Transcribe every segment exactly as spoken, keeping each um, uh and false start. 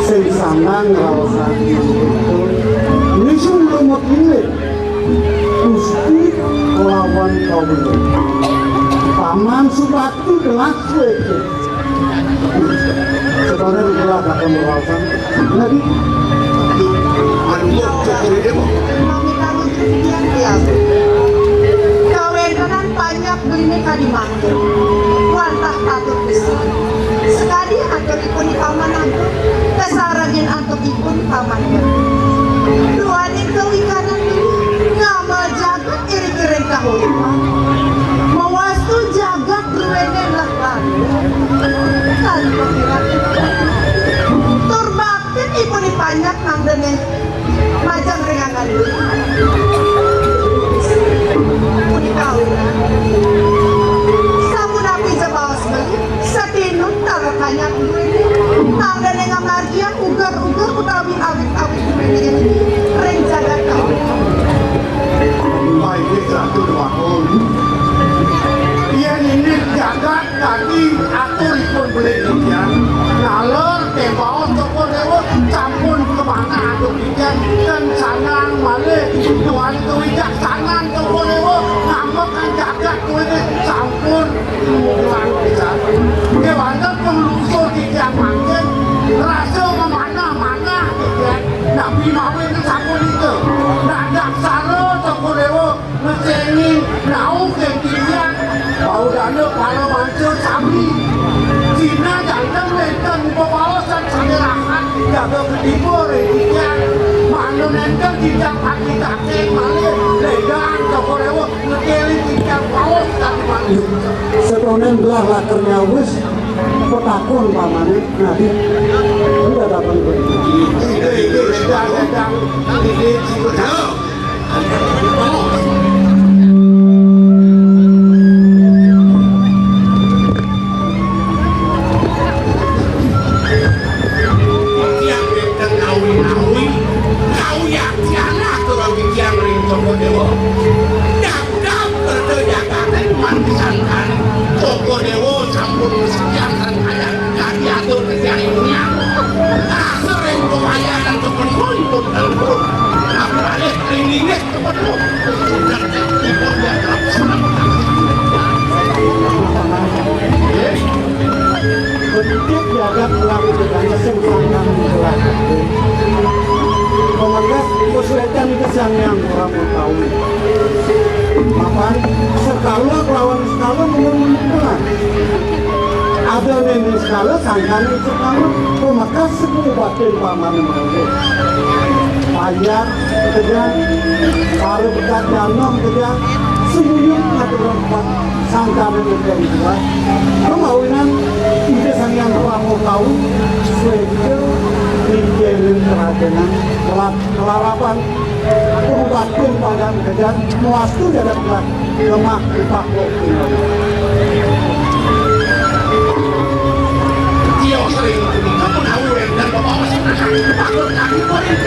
Sing sandang raosan mangkin, nisu lumut inggih Gusti kelawan kawula. Paman Supati gelah suwéké. Sebenarnya itulah kata raosan. Jadi, anu, kok, kok, kok, kok. Kawéntenan panjak beliné kadi mangkin. Wantah patut pisan. Sekadi aturipun Paman Agung, kasarengin antuk ipun Paman Gede. Duaning kawikanan beli, ngamel jagat iring-iring kahuripan. Mawastu jagat druéné lah. Tanpa kirang. Tur baktin ipun panjak mangdané majeng ring anggan. Punika awinane. Sapunapi ja baos beli, satinun taler panjak druéné. Mangdané ngamargiang uger-uger utawi awit-awit druéné ring jagat kaum. Inggih Ratu Déwa Agung. Yén inggih jagat dadi aturipun beli titiang, nalor kébaos Cokor Déwa sampun kamanah atur titiang, ten sandang malih tuan kawijaksanan Cokor Déwa, ngambekan jagat kuwi sampun mulang pisan. Kéwanten panglungsur titiang mangkin, rasa mamanah-manah titiang, napi mawin sapunika. Dadak sara Cokor Déwa Mesenin nauh ing titiang, paudana para manca sami. Sinah janten wénten bebaosan sané rahat, jaga ketiba ring titiang. Mangda nénten titiang pati takéng malih, lédang Cokor Déwa ngekéling titiang baos kadi mangkin. Setonen gelah laker nyawis, petakon pamané, nadi. Udah dapat. Inggih, inggih, lédang, lédang. Inggih, inggih. Tiang wénten ngawi-ngawi, kawiyaktianah tur tiang ring Cokor Déwa. Jagat kerja jagaté mati sangkan. Cokor Déwa sampun sekian sangkaya kadi atur titiang ibunya. Asring kewayahan Cokor Déwa ipun telpon. Nabi alih ring linggih. Bentuk jagat ulang budaya sing sangkan digelar. Pemekas Puspétan itu Sang Hyang Pramakawi. Mapan sekala kelawan sekala mengumpulkan. Ada nini sekala sangkan itu sekala pemekas sebuah batin paman mengumpul. Panjang kejar, para bekat dalam kejar, sembunyi ngatur empat sangkana kejar dua. Kemawinan Ida Sang Hyang Pramakawi, Swéda, Ida Ning Kerajenan, Kelat, Kelarapan, Kabupaten Padang Kejar, Muastu Jagat Kelat, Lemah, Lepah, Lok, Tinggal. Tio sering punika menawi wénten babaos takut kaki kuring.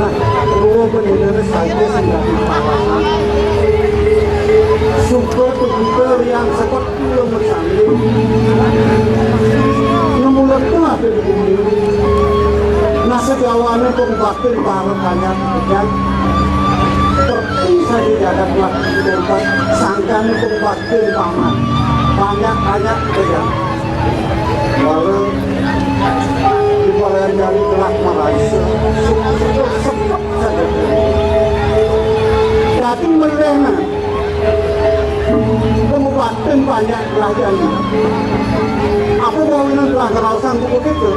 Nah, ruwa bener saja sing dadi pawasan. Suka kebuka riang sepet kula mersani. Nemu lekung ape bumi. Nasa gawane pun bakti para banyak pekerjaan. Terti saja jagat lah tempat sangkan pun bakti paman. Banyak-banyak pekerjaan. Lalu di Parian Jari telah meraih sepet saja. Dadi melehna. Kabupaten banyak kerajaan. Apa mau ini telah ngerasakan buku kita?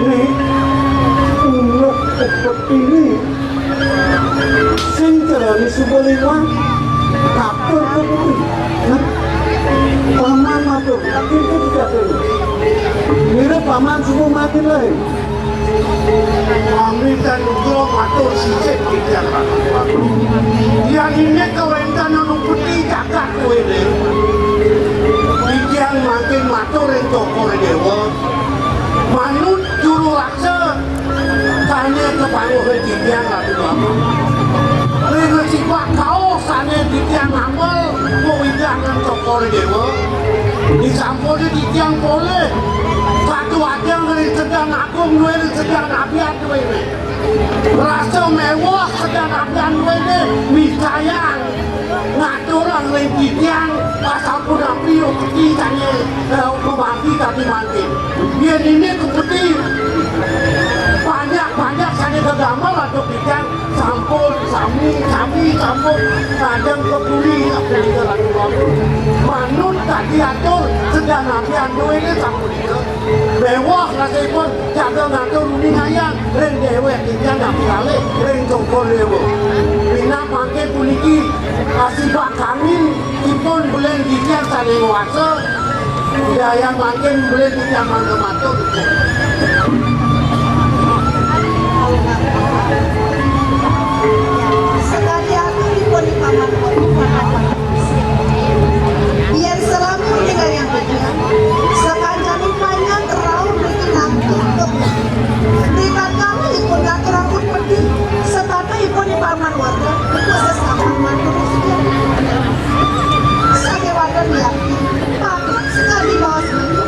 Nih, uluk upet ini. Sing cerani suba liwat, kapur ke bumi. Nah, paman matur, tapi itu tidak perlu. Mirip paman suba mati lain. Pamitan uga matur sisip titiang Ratu Prabu. Yang ini kawéntenan anu putih jagat kuwi, Ning. Titiang mangkin matur ring Cokor Déwa. Manut juru raksa sané kapanguh ring titiang Ratu Prabu. Ring sibak kaos sané titiang ngamel Polih titiang polih. Satu ajeng ring Sedan Agung duéné, Sedan Abian duéné. Rasa méweh Sedan Abian duéné, mistayang ngaturang ring titiang, asapunapi upeti sané, eh, mabagi kadi mangkin. Yén indik upeti banyak-banyak sané kagamel antuk titiang, sampun, sami, sami, sampun. Ajeng ka puri, ka puri ka lalu-lalu. Manut kadi atur, Sedan Abian duéné sapunika. Méweh rasaipun jaga ngatur uning ayang ring déwék titiang napi kalih ring Cokor Déwa. Minab mangkin puniki asibak kangin ipun buin titiang sané nguasa. Daya mangkin buin titiang mangga matur. Sakadi aturipun Paman Wali. Yén salami ningayang titiang, sakancaning panjang rauh niki nangtung. Ritatkala ipun ngaturang upeti, setata ipun Paman Warga, khusus Paman Warga. Sané wénten yakti, patut sekadi baos menu,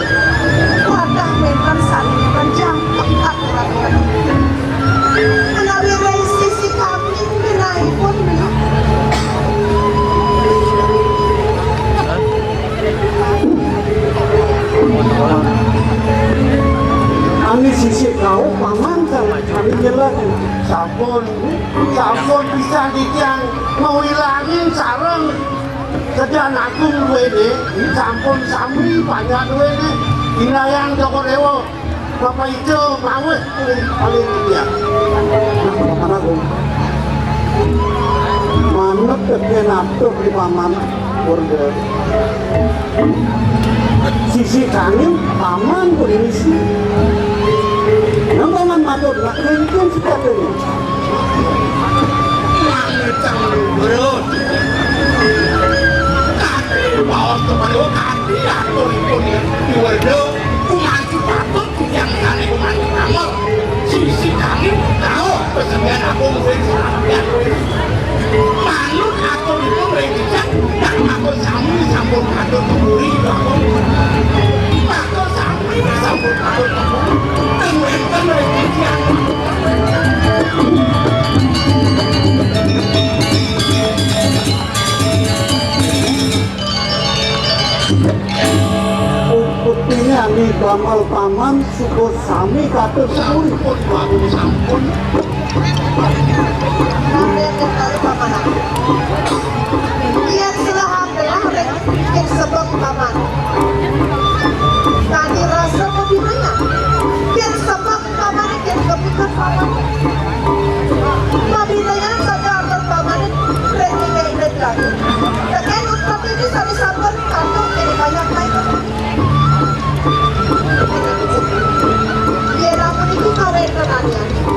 wadah wénten sané wénten jangkep aturan. Menawi ring sisi kami, genahipun menu. Ané sisip kauh, Paman, kami nyelek. Sampun, sampun pisan titiang ngawilangin sareng Sedan Agung duéné, sampun sami panjak duéné, indayang Cokor Déwa. Bapak Ijo mawis paling, paling titiang. Nah, Paman Agung. Manut tekén atur di Paman Warga. Sisi kangin Paman Polisi. Nang Paman matur, nak mungkin sekatene. Mangecang luhur. Kati baos kepada kati aturipun Iwerda, kumancu patut. Yang sané gumanti amel, sisi kami rauh pesengan agung ring sampeyan. Manut aturipun ring titiang, nak mangko sami sampun patut temburi agung. Mangko sami sampun patut temburi. Temburikan ring titiang. Upetiné ané damel Paman suba sami katur sepuri. Sampun, sampun. Yén selahang gelah ring, yén sebek Paman. Kadi rasa pabinayang. Yén sebek Pamané kén kepikut Paman. Pabinayang saja atur Pamané ring indik-indik kami. Tekén upetiné sané sampun kantuk ing banyak painget. Yén amun iku kawéntenan,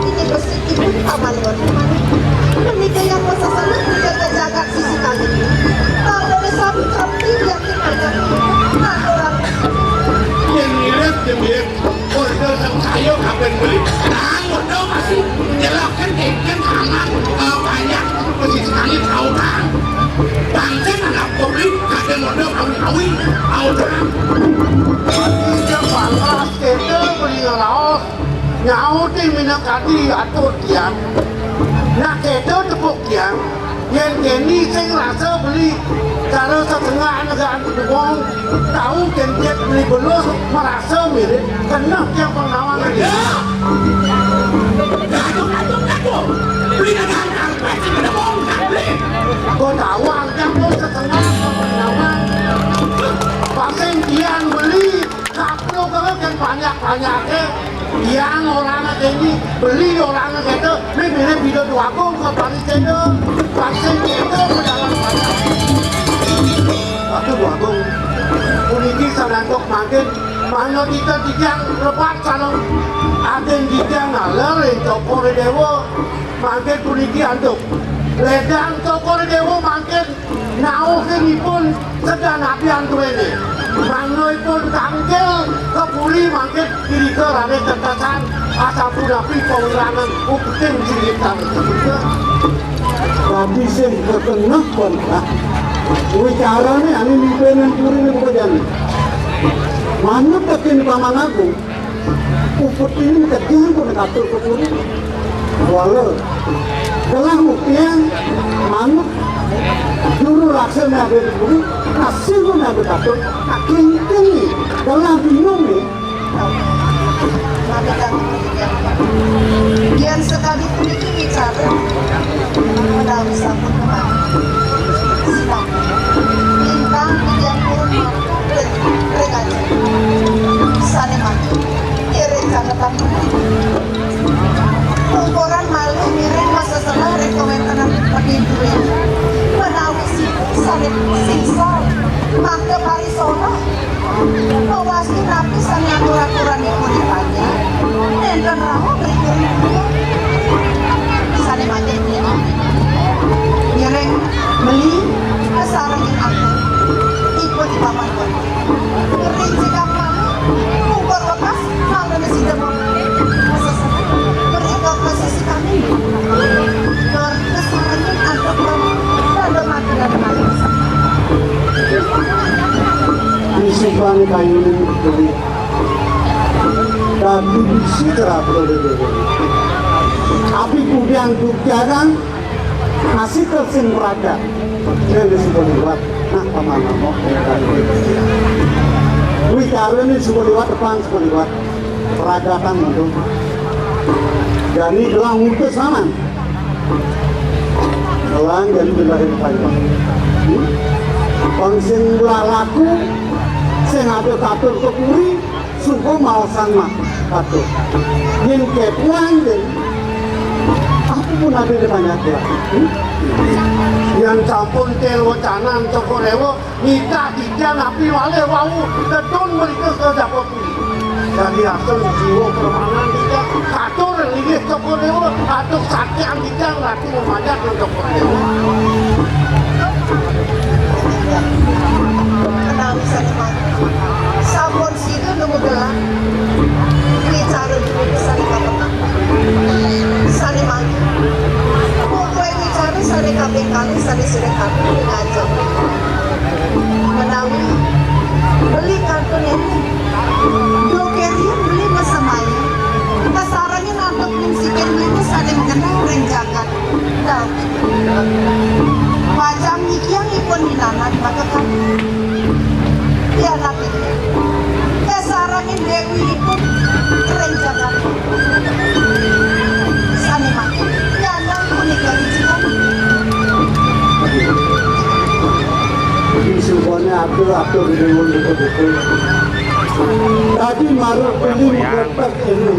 indik besi ibu Paman Wali. Menika yang masasalut menjaga jagat sisi kami. Pamané sami kami yakin aja. Aturan. Yén ngirit, yén ngirit. Order sing saya kabin beli. Nah, order masih nyelokkan kengkeng anak, eh, banyak masih sekali tahu kan. Bangsa anak publik ada order kawi-kawi, tahu kan. Iya, pantas kita beli ngelaos. Nyautin minakati atur tiang. Nak kita tepuk tiang. Yén kéné sing rasa beli cara setengah negaan dukung, tahu kéncét beli belus, merasa mirip, kena tiang pengawang aja. Ya. Aduh, aduh, aduh. Beli negaan karpet, sing ada bongkar, beli. Kok tahu angkat tuh setengah pengawang. Pasang tiang beli, kaplo kalau kan banyak-banyak, eh. Tiang orangé kéné, beli orangé kéto, mé mirip Ida Déwagung ka Bali Céda. Pasti kéto pedagang banyak. Aduh, Déwagung. Puniki sanantuk mangkin, mangda kita titiang lepat sareng adin titiang ngaler ring Cokor Déwa. Mangkin puniki antuk. Ledang Cokor Déwa mangkin. Nauhin ipun sedan apian duéné. Mangda ipun tangkil ka puri mangkin irika rané tetesan asapunapi pawirangan upeting singgitan. Dadi sing kekenep kon. Kuwi carané ané mimpinin puriné buka jani. Manut tekén Paman Agung, puput ini kejang pun katur ke puri. Wala gelah muktian manut juru raksana ada di puri, kasih pun ada katur, kaking tinggi, gelah bingung nih. Yén sakadi puniki wicara, menawi sampun mati. Sinah, lintang titiang purun mantuk ring, ring aji. Sané mangkin, ngiring sangetan. Tungkoran malih ngiring maseselah ring kawéntenan pepinduyan. Menawi sira sané sisa, mangda parisona. Pawastu napi sané atur-aturanipun ipanyah, nénten rauh mriki. Sané mangkin ngiring beli kasarengin atur ipun di papan. Ring cekap manuk, ukur wekas, mangda sida mangani. Mrika pasisi kami. Tur kasarengin atur kami, rada mati, rada mati. Isi kami kayuning beli. Dadi bisi cerah beli. Api kudian duk jarang, masih tersing raga. Yang disebut liwat. Nah, paman apa? Wicara ini sebut liwat, depan sebut liwat. Peragatan itu. Jadi gelang mutus paman. Gelang jadi gelar yang panjang. Bang sing mula laku, sing ada katur ke puri, suka maosan mah. Katur. Yen kepuan, yen aku pun ada di banyak ya. Yang campur tel wacanan Cokor Dewa, nitah titiang napi malih wau dedun mrika ka Japapuri. Dadi atur jiwa pramanan titiang, katur linggih Cokor Dewa, atur saktian titiang Ratu Mamat lan Cokor Dewa. Menawi sané mangkin, sampun sida nemu gelah. Wicara dulu sané kaping, sané mangkin. Mungguing wicara sané kaping kalih sané sida kantun ngajeng. Menawi beli kantun ini, duh kerian beli masemaya. Kasarengin antuk ning sikin beli sané magenah ring jagat. Dah. Pacang nyikiang ipun dinanan maka kami. Pianak ipun. Kasarengin Déwi ipun ring jagat. Sané mangkin. Pianak punika licin. Disubané atur-atur déwa buka-buka. Tadi maruk beli meletak ini.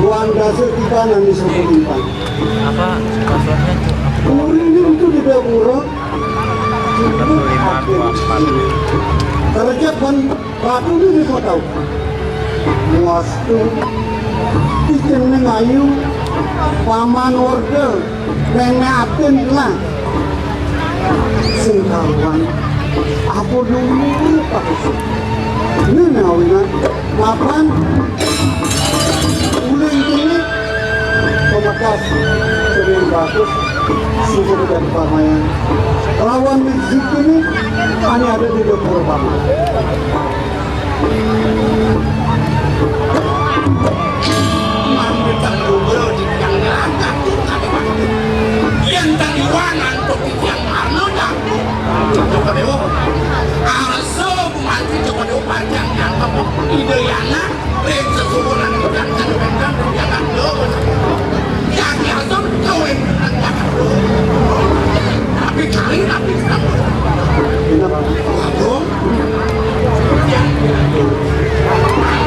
Buang dasar kita nang disuruh lintang. Apa? Passwordnya tuh apa? Puri ini itu di Dapura. Satu lima dua empat. Kerja pun batu ini kau tahu. Wastu. Ijen ning ayu. Paman Warga. Nenek atin lah. Sing karuan. Apa dulu aku sih? Ini nawinan. Mapan uling ini pemekas sering bagus sumber dan pamayan. Lawan musik ini hanya ada di dapur paman. Mami tak ngobrol di yang langka tuh kata waktu. Yang tak iwangan tuh yang marno dah. Coba deh, oh. Arso bumanti coba deh, oh, panjang yang apa? Ide yang nak. Ring sesuwunan ingkang kanuwunang ingkang lho. Yang yasun kawéntenan ingkang lho. Tapi kali tapi sampun. Aduh.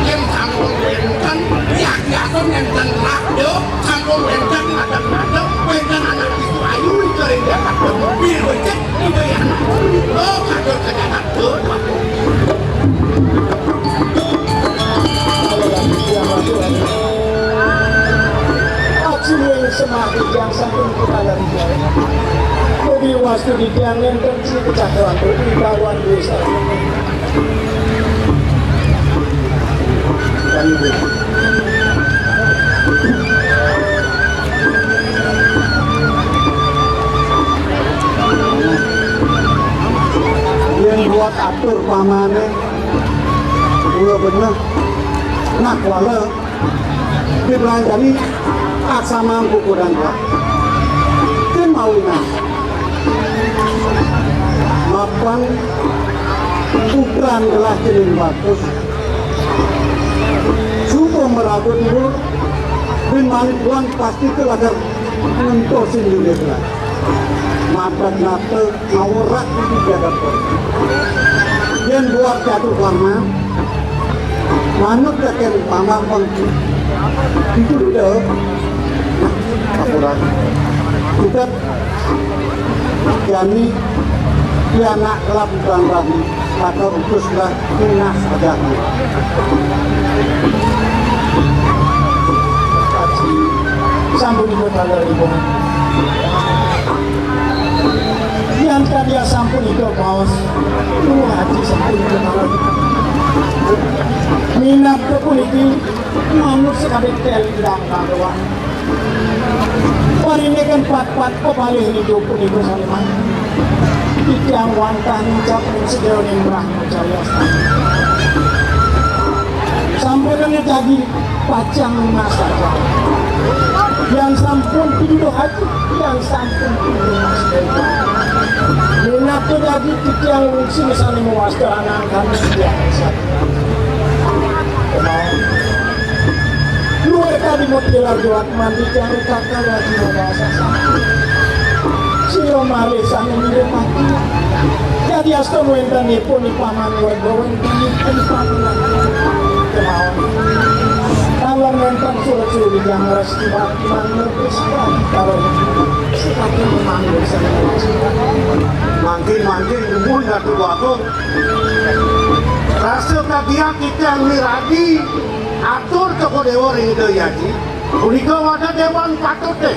Yang sampun wénten, yang yasun wénten lho. Sampun wénten, ada-ada, wénten anak itu ayu, itu ring jagat. Bil becek, itu yang. Oh, kadur ke jagat. Aji ing semah titiang sampun kutalan. Mugi wastu titiang nénten sing kecakran, utawi desa. Yen Atur pamane, mula beneh, nak wala, dibelanjani, aksamang kukudan kuat. Ken mawinan. Mapan putran gelah cening bagus. Suba maraga tidur, bin mani pulang pasti ke lakar ngentosin juga gelah. Mapan nata ngawerak di jagat. Yen buat jatuh lama, manut kakek pamang pengki. Itu dia. Apuran. Kita Jani, pianak kelab Tuan Rabi, maka utuslah tunas ajaknya. Sampun iko tanggal lima. Yang tadi sampun iko baos. Tuh hati sampun iko tanggal. Minat ke puniki, manut sekadek tel idang kadoan. Parindikan pat-pat pebalih hidup punika sami mangke. Titiang wantah ngucap ring sedaning Brahmacaya. Sampun dadi pacang nunas aja. Yang sampun pinduh ati, yang sampun pinduh ati. Minat dadi titiang wungsi sami mawasta anang kami titiang. Luwih tadi mutilar juat mandi tiang kakal lagi mabasa. Sira malih sami ngiring mati. Dadi asta wéntenipun paman warga wéntenipun paman. Kemawon. Kalau wénten surat surat yang resti mangga karo sekaten memanggil saya. Mangkin-mangkin dumun Ratu Agung. Rasa kagiat kita miragi atur Cokor Dewa ring Ida Hyang Aji. Punika wadah dewan patuté.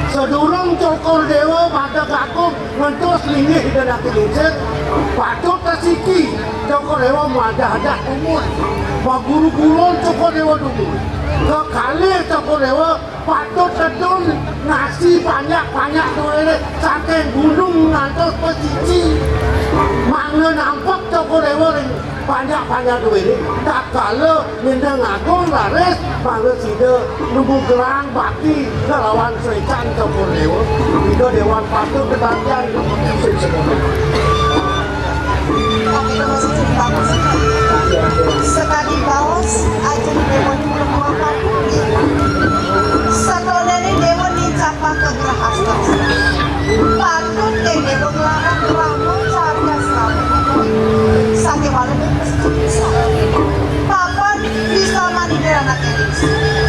Sadurung Cokor Dewa wadah kakung ngentos linggih Ida Datu Lingsir, patut tasiki Cokor Dewa madah-adah dumun. Maguru-gurun Cokor Dewa dumun. Kekalih Cokor Dewa patut tedun ngasi panjak-panjak duwéné saking gunung ngantos pesisi. Mangda nampek Cokor Dewa ring panjak-panjak duwéné, tatkala Nyendang Agung raris mangda sida nemu gerang bakti nglawan Srecan Cokor Dewa. Ida dewan patut ketantian sing semoga. Sakadi baos, ajeng dewa nyuruh patut. Satondene dewa nincapang ke gerah astra. Patut yen dewa nglarang rama carya selamat. Sate walu. Papan bisa mani anak ini.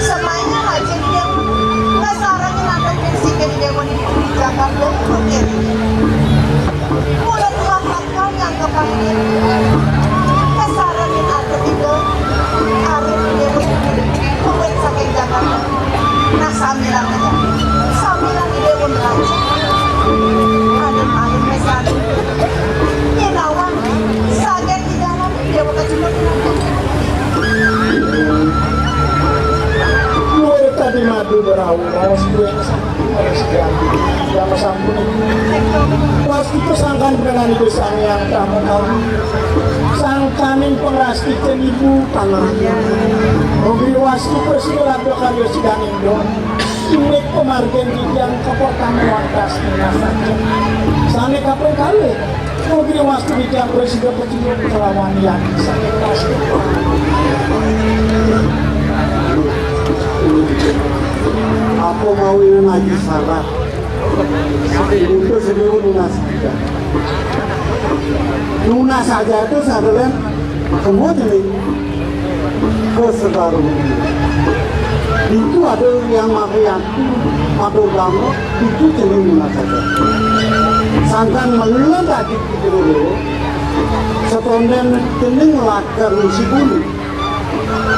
Semainya ajeng dewa. Kasarangin anak sing dewa di Jakarta. Mula tua Kang nyangkepang diri. Kasarengin atur ida, arit dewa kuwit saking Jakarta. Nah, samilang aja. Samilang dewa neraja. Alim-alim mesra. Yenawang, saget di dalam dewa kecil. Luwih tadi madu berau, raos kuwit. Pas kita sangkan dengan Ibu Sang Hyang Pramakawi, sangkaning pangrastika Ibu Pangrastika. Mogi wastu prasida labda karya sidaning dong. Imit pamargen titiang kapertama wantas minasaka. Sane kaping kalih. Mogi wastu titiang prasida pacunduk kelawan yati sane pasti. Apa mawinan aji salah? Itu sendiri nunas aja. Nunas aja itu sadelen semua jenis kesetarungan. Itu ada yang makai aku, ada banget, itu jenis nunas aja. Sangkan melen tadi itu dulu, setonden jenis lakar usi bulu.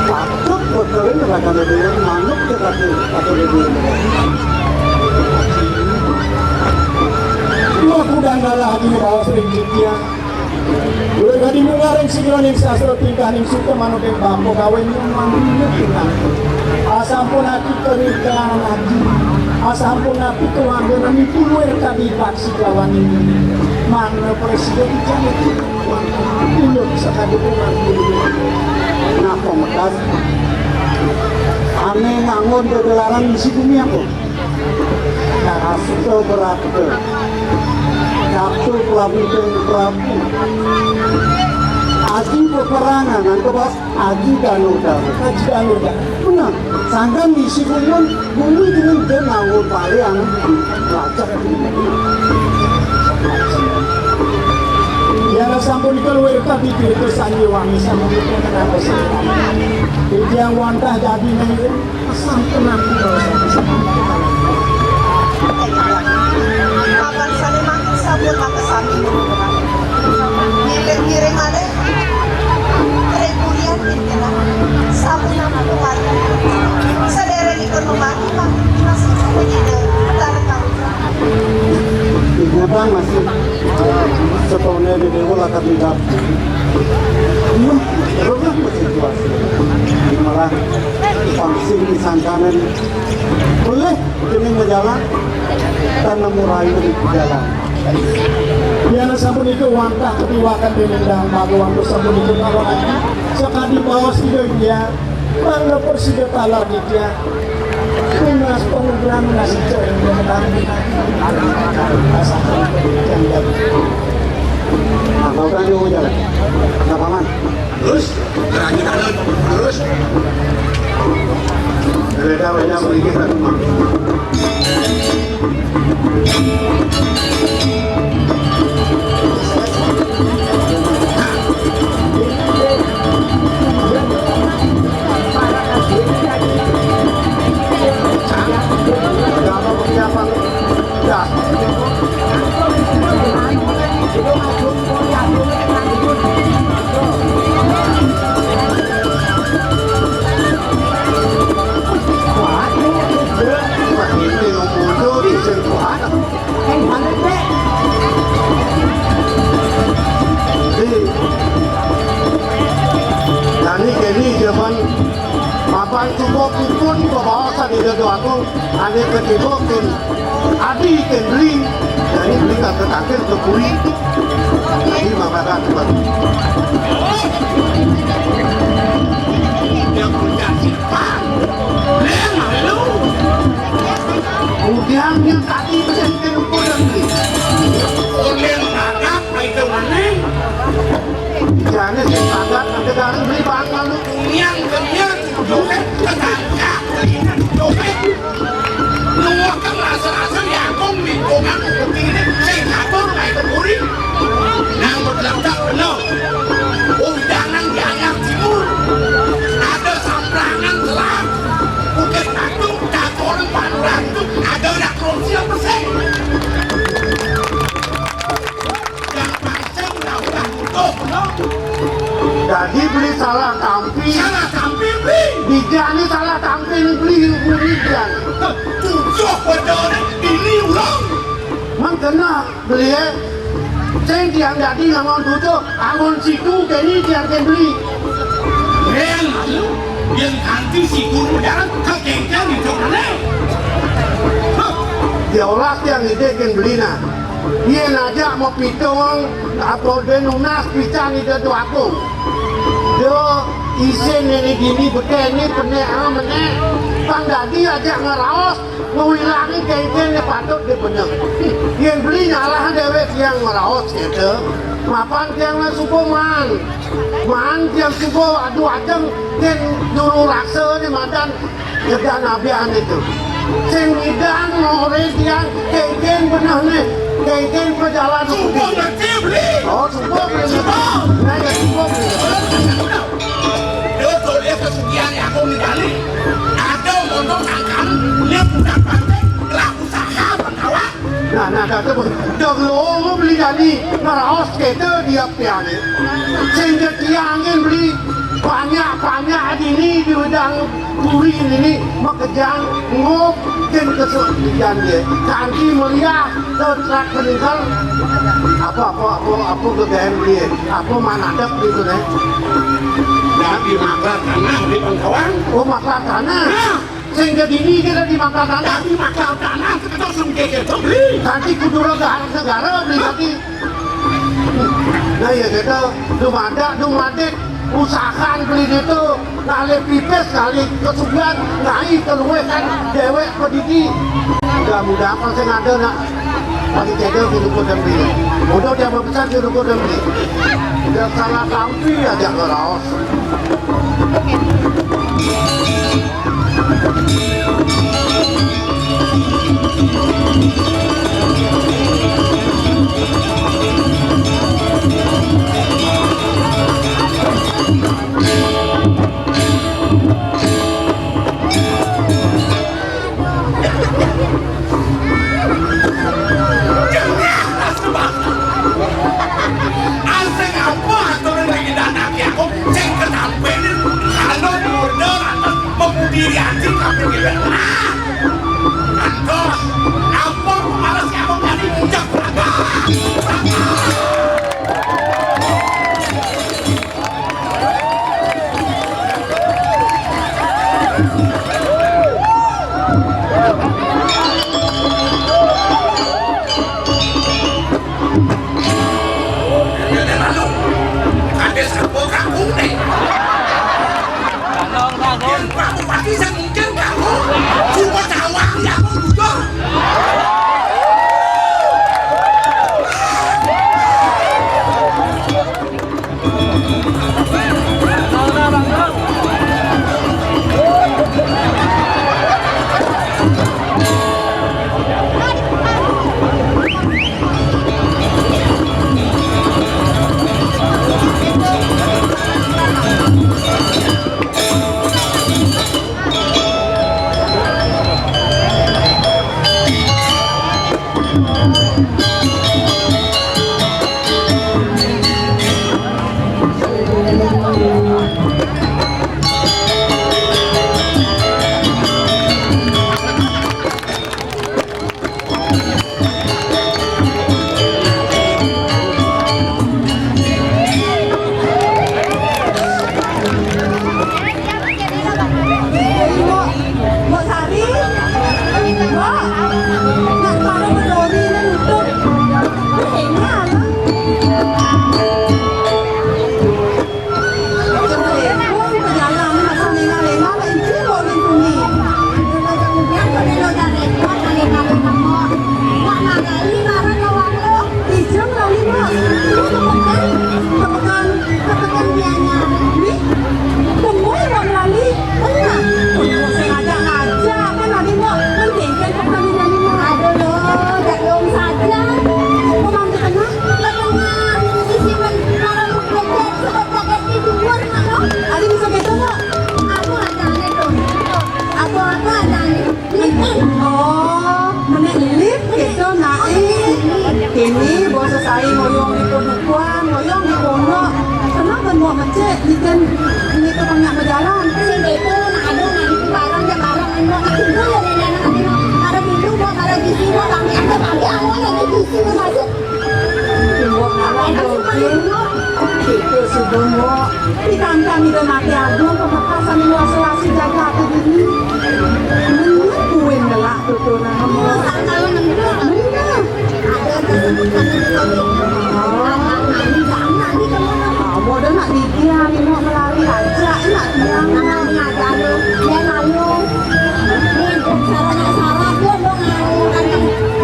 Patut bekelin rakan dengan manuk ke kaki atau lebih. Dua kudang galah di bawah sering jitia. Dua kadi mungaring sigraning sastra tingkah ning suka manuk yang bapa kawin mandinya tingkah. Asampun ati kerikalan ati. Asampun ati keluarga nami puluh kadi paksi lawan ini. Mangda prasida titiang niki, ulun sakadi pun. Nah, pamekas. Ané nganggon gegelaran bisi bumi apa? Karasta Brata. Ratu Prabu Prabu. Aji peperangan, angka bas Aji Danur Danur. Aji Danur Danur. Benar. Sangkan bisi gumun, gumun dengan dia nganggo parian. Lacak. Ya, sampun keluar tadi cerita Sanjiwani sama kita kenapa sih? Dia wantah jadi nih. Pesan tenang, tidak usah pesan. Kapan sani makin sabun, maka sami ngiring-ngiring malih. Triburian pimpinan sapunapi kumargi. Sadèrèngipun memaku, mangkin masih sapunika tarekam. Ibu Bang masih setone di dewa lakat lidah. Iya, rumah situasi. Malah pang sing disangkanen boleh ini majalan tanpa murayu di jalan. Biana sampun iku wantah katiwakan dening Dang Bhagawan sampun iku karo ati. Sakadi baos Ida Hyang, mangda prasida taler nitya. Tunas panugrahan nasi cering dan tanggung. Nah, mau kan jalan. Nah, Paman. Terus, berani kan, terus. Beda, beda, sedikit, kan. Ada apa persiapan? Ya. Jani keni jaman mapan cukup pun kebawasan Ida Déwa Agung, ane ketiga pun Adi kendri, dari beli kata takir ke puri. Jadi makakan tuan. Yang punya simpan. Dia malu. Kemudian dia tadi menjadikan ukuran beli. Oleh anak, itu mana? Jane sing tanggat negara beli bahan malu. Yang kenyang, dosa, tetangga, dosa. Nuwuhken rasa-rasa nyambung lingkungan bukti ini sing ngatur naik ke puri. Nang berdaftar bener. Undangan di Anyar Timur. Ada Samprangan Selat. Bukit Batu, Dagoran Panurantu, ada anak Rusia Pesek. Yang pancen ora-ora butuh, no? Dadi beli salah tampi. Salah tampi, beli. Dijani salah tampi beli, beli dijani. Tujuh bedone ini ulung. Mang kena beli, eh. Sing tiang dadi ngangon tujuh, angon situ keni tiang ken beli. Yen, yen kanti situ jalan, kekengkeng itu mana? Hah? Diolah tiang ide ken beli, nah. Yen ajak mapitung apa de nunas pican Ida Déwa Agung. Yo isin ini gini beteni penek ah, menek. Pang dadi ajak ngeraos ngewilangi kengkeng ne patut dipenyeng. Yen beli nyalah dewek yang ngeraos gitu. Mapan tiang lah subuh man. Man tiang subuh adu ajeng yen juru raksa ne madan Gedan abian itu. Sing ngidan ngore tiang kengkeng benehne, kengkeng pejalan. Sumpah ngerti, beli. Oh, sumpah beli. Sumpah. Nah, ya, sumpah beli. Dia tulis kesugihan yang aku ninggali. Ada motor sangkan, dia putar pantai, lah usaha pengawa. Nah, nah, kata pun, dong lo beli jadi ngeraos kete dia piane. Sehingga tiangin beli banyak-banyak dini di wedang puri ini makejang ngop dan kesulitan dia. Kanti meriah tetap meninggal. Apa, apa, apa, apa kegayan beli? Apa manadap gitu deh? Dari makar tanah di Bangkawang. Oh, makar tanah. Nah. Sing gedini kita di makar tanah. Tapi makar tanah kita sing geger beli. Nanti kudu roda negara beli lagi. Nah, ya gitu, dumadak, dumadik, usahan beli gitu, ngalih pipis, ngalih kesugihan, ngai keluih kan, dewek pedidi. Mudah-mudahan apa sing ada nak, paling cedek si Dukur Demli. Udah dia mau pesan si Dukur Demli. Udah salah tampi aja ngeraos. Asing apa aturan lagi anak aku sing ketampenin kalau murda lantas memudiri ati kabeh ngene. Ah! Antos, ampun malas ya wong tadi. Cak, Ade sapa kakune? Yen Pak Bupati sing mungkin kamu. Cuma sawang ya aku bujur. Mbok, Mbok Sari, Mbok, nak karo Bedori ini nutup. Ini alam. Assalamualaikum, pejalan, masa lenga-lenga, lek iki kok ning bumi. Aduh, lo jangan biar kok delo dan repot, kali-kali mama. Wak, magali, marah ke warung. Ijem kali, Mas. Lu tekan, tekan, tekan dianya. Wih, temu Wak lali. Tengah. Sengaja ngajak, kan tadi, Mbok. Kan jengkel, kan tadi, Mbok. Aduh, lo, dak dong saja. Kok mampir tengah? Ke tengah. Isi men, kalau mau belajar, sebab belajar di luar, kan, lo? Ada bisa gitu, Mbok? Aku ada aneh, tuh. Aku, aku ada aneh. Lip in. Oh, menek lip gitu, nak. Ini, ini, basa sai ngoyong di podukuan, ngoyong di pondok. Kenapa mau ngecek? Ikan ini ke banyak berjalan. Sing bego, nak ada, nak di barang, dia barang, ini, nak tidur, ya, nenek, nak tidur. Ada minum, mau, ada di sini, mau, kami ada, kami awal, ada di sini, masuk. Mbok alah doge. Itu sudah, Mbok. Di kantang ida mati agung, pemekasan iwasewasi jaga ati dini. Bener kuwi ngelak tutunan. Bener. Ada yang tersebutkan itu tadi. Anak ini, anak ini kemana? Ah, bodoh nak didian, ini mau melari aja, nak didian. Anak ini ada, ada. Dia lalu. Ini sarana-sarana, dia mau ngelakukan.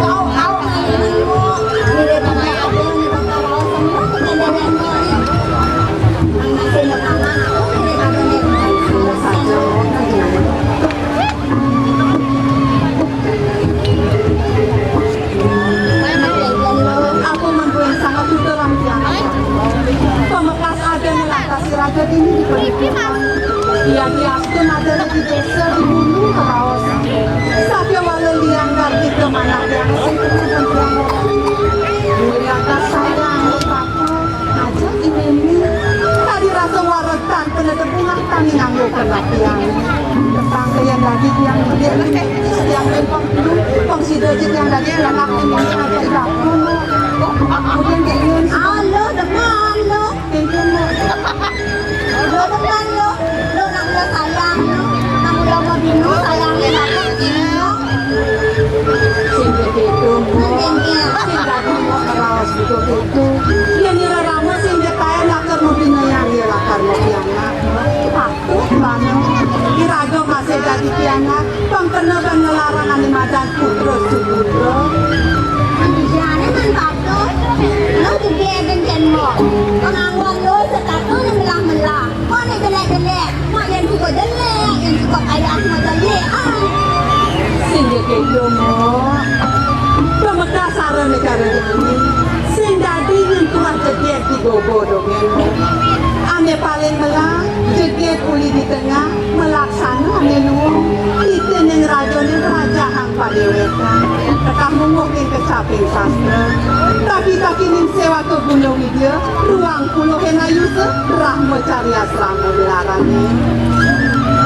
Kau, kau, kau, kau. Ini dia pakai apa, ini pakai apa, semua kita dari yang mau ini. Anak sini, anak, aku ini pakai ini. Aku mampu yang sangat tutur lampiran. Pamekas ada ngelatasi raga dini di pernikahan. Ia diastun ada di desa di gunung keraos. Sabya wala liang gardi ke manah yang sing kudu dan tiang orang. Duwe rata sayang, papa. Aja inene, tadi rasa waretan kena tepungan tani nganggo perhatian. Tetangga yang lagi tiang gede, tiang lempang dulu, kong si Dojit yang tadi yang laki ini aja dapur. Kemudian kayak gini, halo, teman, lo. Kayak gini. Lo, teman, lo. Lo nak udah sayang, lo. Nak udah mau dino, sayangin aku, lo. Sing kayak gitu, Mbok. Sing kayak gitu. Sing tadi, Mbok, kalau Begitu. Yén ira rama sing ditaén lakar mabinayang, ya lakar mapianak. Patut bana. Iraga masih dadi pianak, pang kena ban ngelarang ané madan putra suputra. Ané jane man patut. Lo jegé ben jen mo. Pengangguan lo setatu melah-melah. Mo né jelek-jelek. Mak yang suka jelek, yang suka kaya sama jelek. Ah. Sing dia kedo, Mak. Pemekas sara negara jani. Sing dadi nyentuh jeget di gogo dongeng. Ane paling melah, jeget uli di tengah, melaksana ane luung. Kita neng raja neng raja hang padewekan. Tekah munguh ing kecaping sastra. Taki-taki ning sewa ke gunung Dia ruang puluh enayusa, Brahmacari asrama dilarani.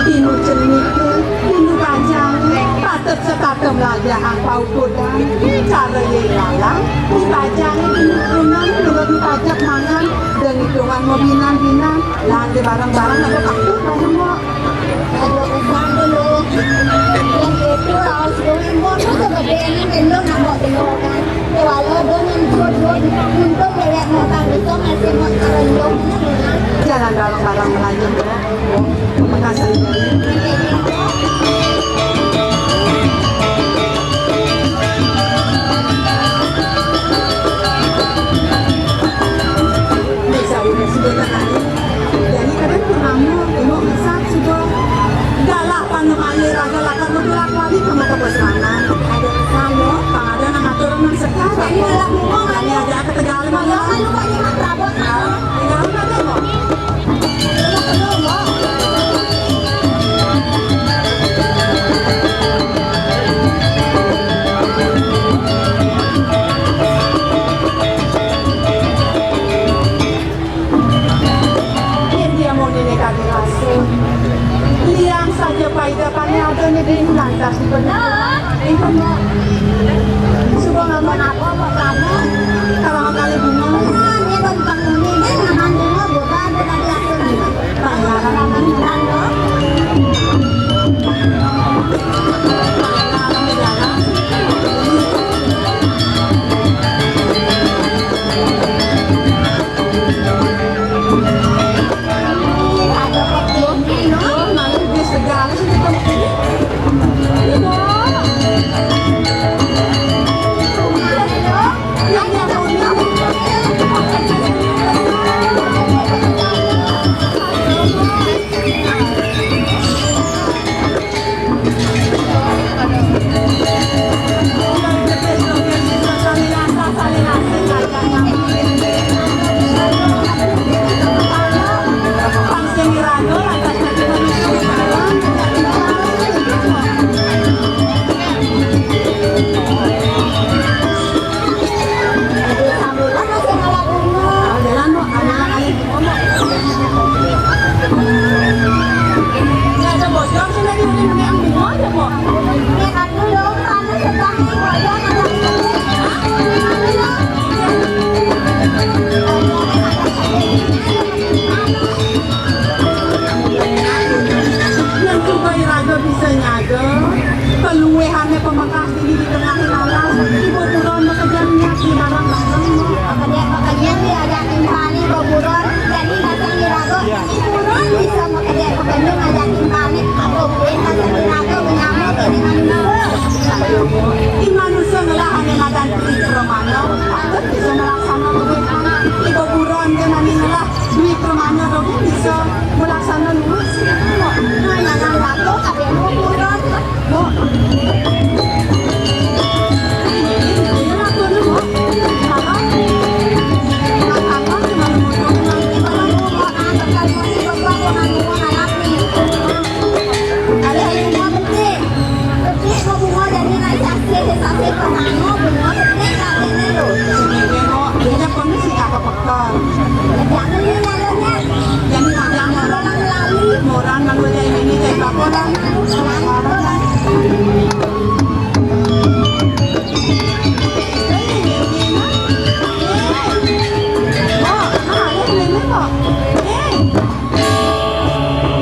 Dinu cenika, dinu bajang, patut setata melajahang paukudan, cara ye lalang, di bajang, dinu turunan, dinu dipajak mangan, dan hitungan mabinan-binan, lan di barang-barang aku takut banget, Mbok. Aduh, kesan dulu. Yang itu, raos dulu, Mbok, tuh kegedean, gendong, nak, Mbok, gendong, kan. Jalan bareng-bareng melanjut ya. Pamekasan ini. Ini saya udah sudah tadi. Jadi kadang purnama, tengok besar sudah. Galah panemani raga lakar bergerak lagi kamu ke Botswana. Ada saya, Pak, ada nang atur nang sekarang. Ini dalam rumah, kami ada ketegangan. Kalau kan lupa nyemak perabot, Pak. Tinggal ada kok. Yen dia mau nenek kaki langsung. Liang saja paida pane ada nih di lantas di benar. Itu, Mbok. Suka ngomong apa, Mbok, kamu? Kalau kali bunga. Ini bang penghuni, ini namanya bunga, bukan, bukan diatur. Bang, namanya bukan, Mbok. Nang suba iraga bisa nyaga, kaluwihane pamekas dini di tengahing alas, iba buron makejang nyak di barang-barang. Makejang-makejang diajakin tali iba buron, jadi rasa iraga, buron bisa makejang-makejang ngajakin tali, apa buin rasa iraga menyama kene manusia. Di manusia ngelah ane madan peri pramana, patut bisa melaksana kebutuhan. Iba buron dia nani ngelah Duit pramana dogén bisa melaksana luas. Nah, yang laku kabeh mau buron. Bu. Ini, ini laku dulu, Bu. Apa? Apa? Cuma mau tahu nanti kalau mau buat anak kan mesti bapak mau nanggung anak nih. Ada yang mau penting. Penting mau bunga dari naik saksi, saksi pertama, bunga penting lah ini loh. Ini kok, ini kondisi apa? Jangan ini nanya. Jadi, jangan orang lali. Orang lalu aja ini, ini, saya laporan. Ini, ini, ini. Kok, nah, ini, ini, kok. Eh.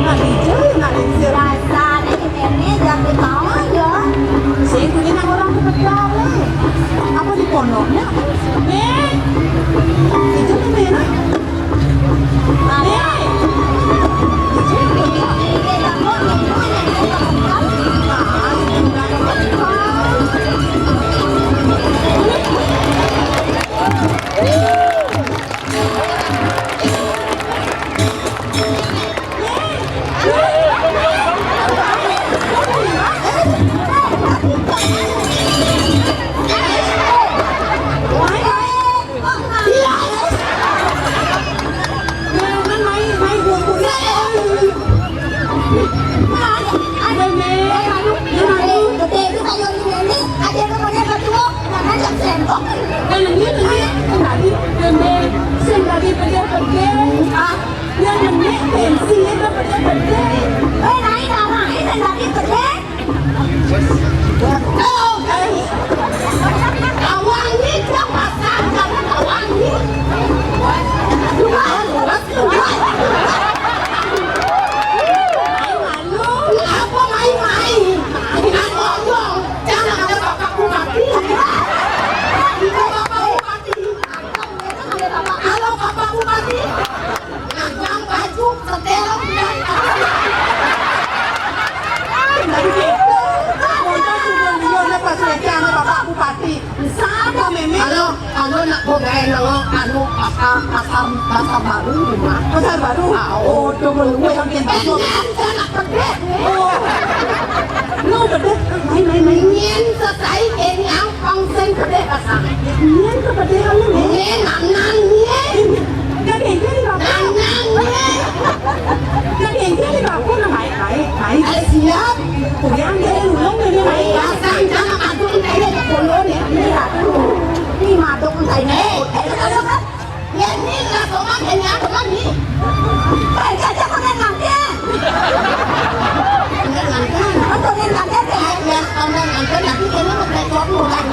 Nah, dijauh, nah, dijauh. Rasanya ini, ini, jangan ketawa, ya. Sing, ini nang orang kebetulan, eh. Apa di Pondoknya. Nih. Itu tuh, Mena. Nih. Sing tadi pedih-pedih. Ah, yang mending pensi itu pedih-pedih. Eh, naik darah, eh, sing tadi pedih. Tuh, guys. Kawangi, kawasan, kamu kawangi. Luas, luas, luas. Main malu. Apa main-main? Main ngomong. Jangan ada bapakku mati. Ada bapakku mati. Halo, Bapak Bupati. Nanggang baju, setel, udah. Tadi gitu. Udah, udah, udah, udah, pas ngecek sama Bapak Bupati. Sama, Meme. Halo, halo, nak, gua gawe nang, anu, pasar, pasar, pasar baru, rumah. Pasar baru? Ah, oh, tuh, belum, gue sampai. Eh, pasar. Nyén, anak gede. Oh. Lu gede, main, main, main. Nyén, selesai, ini Pang sing gedhe pasang. Nyén kepedhe anu, Nek? Nyén, anan, nyén. Kadang-kadang, Bapak. Anan, nyén. Kadang-kadang, Bapak, nang baik-baik, baik. Eh, siap. Kuwi yang dia nulung, dia baik. Pasang, jangan aduk, ini kolon, ya. Ini ratu. Ini maduk, entah ini. Eh, eh, eh, eh. Yen ni lah soman, yen ni aku mandi. Kan caca pengen nganten. Pengen nganten. Aku pengen nganten, ya. Ah, ya, pengen nganten, tapi kena mau telepon, bukan?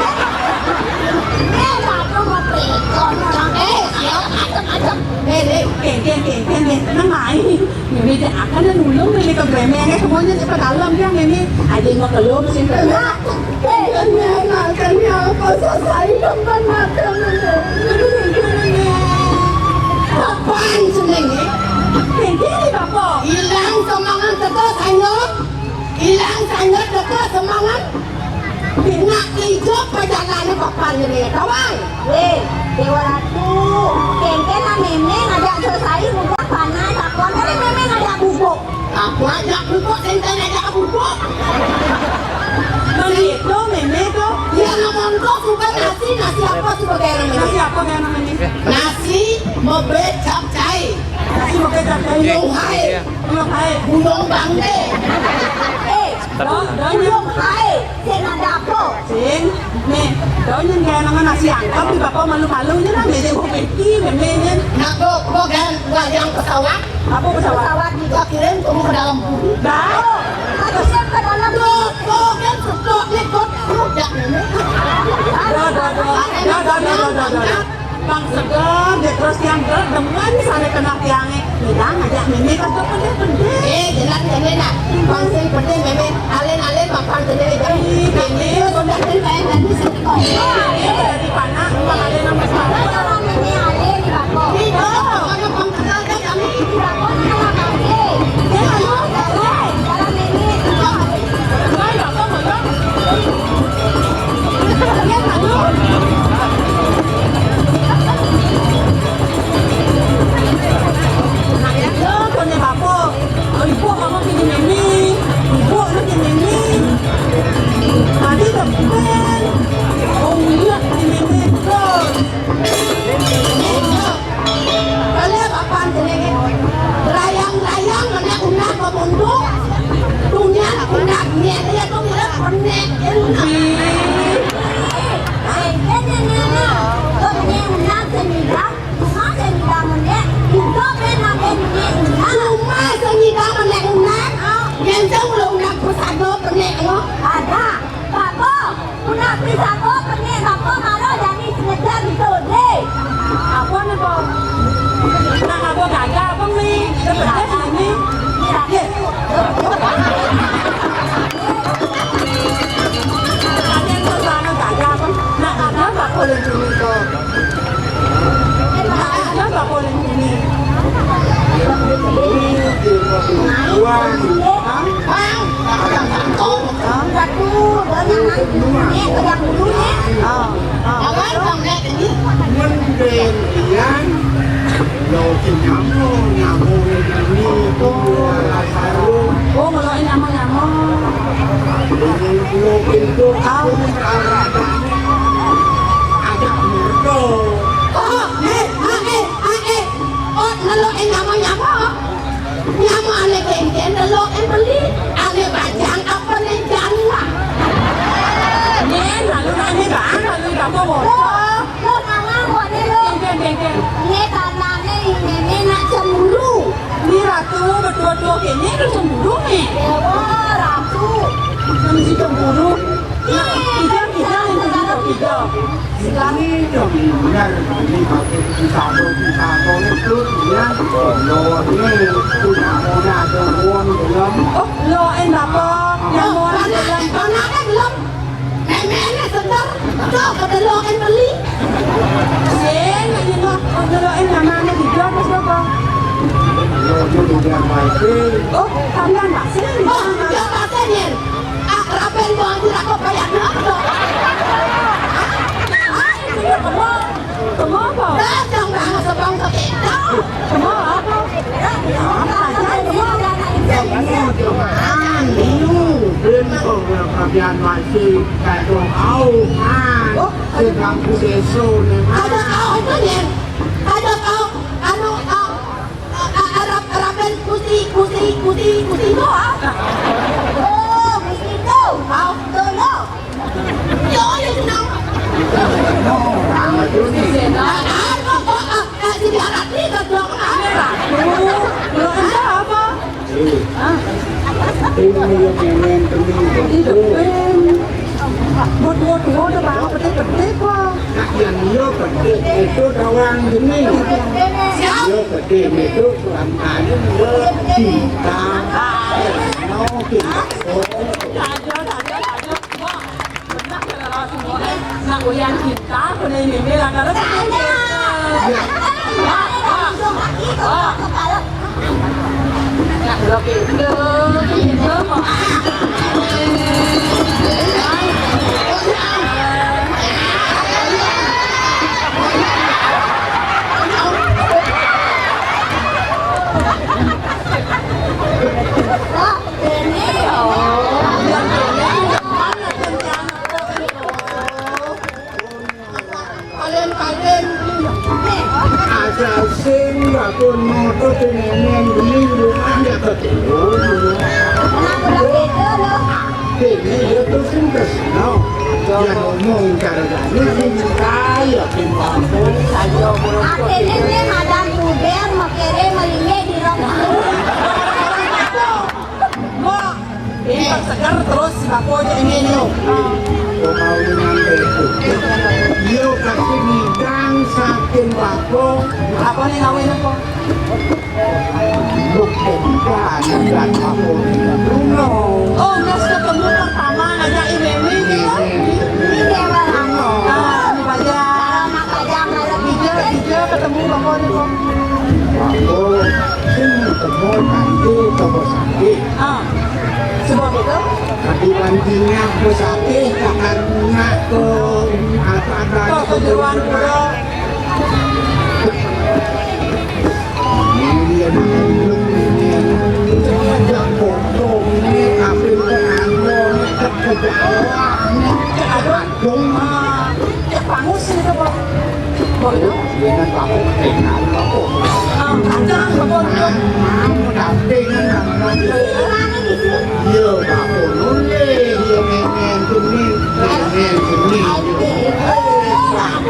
Eh, aku mau telepon. Eh, ayo, ajak, ajak. Eh, eh, eh, eh, eh, eh, eh, nang mai. Mimi, dia akan nulung, Mimi, ke Mimi, yang semuanya cepat dalam, ya, Mimi. Ada yang mau keluar, sini. Nah, eh, Mimi, akan ya, apa selesai, tempat makan, Mimi. Apaan jenenge? Dene, Bapak. Ilang semangat teko sanyut. Ilang sanyut teko semangat. Nak ijo pajalane Bapak jenenge, kawan. Weh, Dewa Ratu, kengken lah Meme ngajak selesai, udah panas, aku anterin Meme ngajak bubuk. Aku ajak bubuk, sing ngajak bubuk. Meme itu, Meme itu. Iya, ngomong kok bukan nasi, nasi apa sih pakai namanya? Nasi apa kayak namanya? Nasi mebe capcay. Nasi mebe capcay. Bulung hai. Iya. Bulung hai. Bulung bangke. Eh, do, do, bulung hai. Sing ada apa? Sing, nih, do nyén kayak nama nasi angkep di Bapak malu-malu nyén, nah, meja mau peki, Meme nyén. Nah, kok, kok kan, wah, yang pesawat? Apa pesawat? Pesawat juga kirim kamu ke dalam bumi. Dah. Harusnya ke dalam. Loh, kok kan seblok nih, kok rudak ini. Dah, dah, dah. Dah, dah, dah, dah, dah, dah. Bang seger, dia terus yang ger, demen sana kena tiangnya. Bilang aja, Meme kan tuh pedih-pedih. Eh, jelas Meme nak. Bang sing pedih, Meme. Alen-alen, Bapak pedih. Ih, Meme, sudah cerita yang tadi. Oh, iya, di mana? Bang ada nama siapa? Meme, alen, Bapak. Itu, pokoknya Bang Tegal kan kami. Ada apa ning kene? Wah. Hah? Hah? Waduh, banyak nek, yang dulu nek. Ah, ah. Awan bang nek ini. Mending yang lo nyamo, nyamo ini. Oh, ngelokin nyamo-nyamo. Lo itu tahu. Ada murdo. Oh, eh, ah, eh, ah, eh. Oh, ngelokin nyamo-nyamo. Nyamane kengken ndeloke beli, ane bajang apa ne janda. Yen, lalu nane bang, lalu kamu mau. Lo, lo kalah, lo ne lo. Kengken, kengken. Ne tanane ini ne nak cemburu. Ni ratu berdua-dua kene tu cemburu ni. Dewa, ratu. Kan si cemburu. Kijang, kijang, kijang, kijang. Ini dong, bener. Ini bagus, bisa tuh, bisa tuh, itu dia. Lo ini punya, punya ada uang belum? Oh, lo en apa? Yang mau orang belum? Anaknya belum. Memangnya segar. Tuh, kata lo en beli. Sing, ini lo, lo en yang mana di job apa? Lo itu udah pasti. Oh, kalian pasti. Oh, ya pasti nih. Akraben mau aku rakop kayak apa? Kamu apa? Datang banget sebang ke kita. Kamu apa? Apa aja kamu? Kamu cobaan, bingung. Bingung, kalau kalian masih kayak orang auhan. Oh, sedang ku deso nih. Ada kau itu nih. Ada kau, anu, kau. A-, a-, Arab, Araben Gusti, Gusti, Gusti, Gusti Noah. Oh, Gusti itu. Mau dulu. Yo, yo, senang. Orang itu nih. Ah, ah, kok, kok, ah, ah, jadi Arab nih, kok belum ada. Belum ada apa? Ini yang pengen temen. Iya, Ben. Buat dua-dua udah mau gede-gede kok. Nah, yang iya gede itu doang gini. Siap. Iya gede itu Tuhan paling iya cinta. Mau cinta. Ada, ada, ada. Wah, benar ya, semua. Nak uyan cinta, kena ini, ini lah, kalau saya. Wah, wah, wah. Kalian-kalian aja sing bakun moto jenengan beli rumah ya betul. Kenapa lagi itu lo? Ini dia tuh sing kesel. Ya ngomong cara ini sing kaya sing mampu. Akhirnya dia madam kuder, makanya melingge di rumah. Ini kan seger terus si Bako aja ini lo. Kok mau nyampe itu? Yo kasih ngidang saking Bako. Apa nih ngawin apa? Buk bukan dan Bako ini. Bruno. Oh, nggak ketemu pertama ngajak ini ini gitu. Ini dia Bang. Ah, ini Bajang. Bajang, Bajang. Ija, Ija ketemu Bako ini kok. Bako, sing ketemu nanti toko sakit. Ah. Sebab itu? Tapi pancingnya aku sakit, akan punya ke apa ada kok kejeruan pula. Iya, nah, ini yang bodoh ini, apa itu anu, ini kekejalan, ini kekejalan. Dong, ah, cek pangus ini, Bang. Bang, ya? Dengan Bang, dengan Bang. Ah, ada, Bang, ya. Mau dampingan, Bang. Iya, Bang, nulis, iya, nenek, sini, nenek, sini. Bang,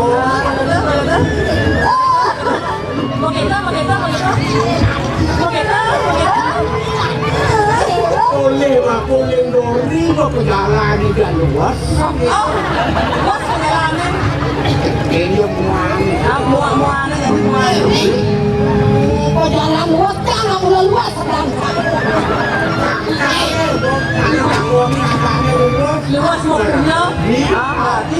Oleh aku lindori kok perjalanan tidak luas. Oh, luas perjalanan. Ini muan. Ah, muan, muan, ini muan. Kok jalan luas kan aku luas sedang. Luas waktunya. Ah, berarti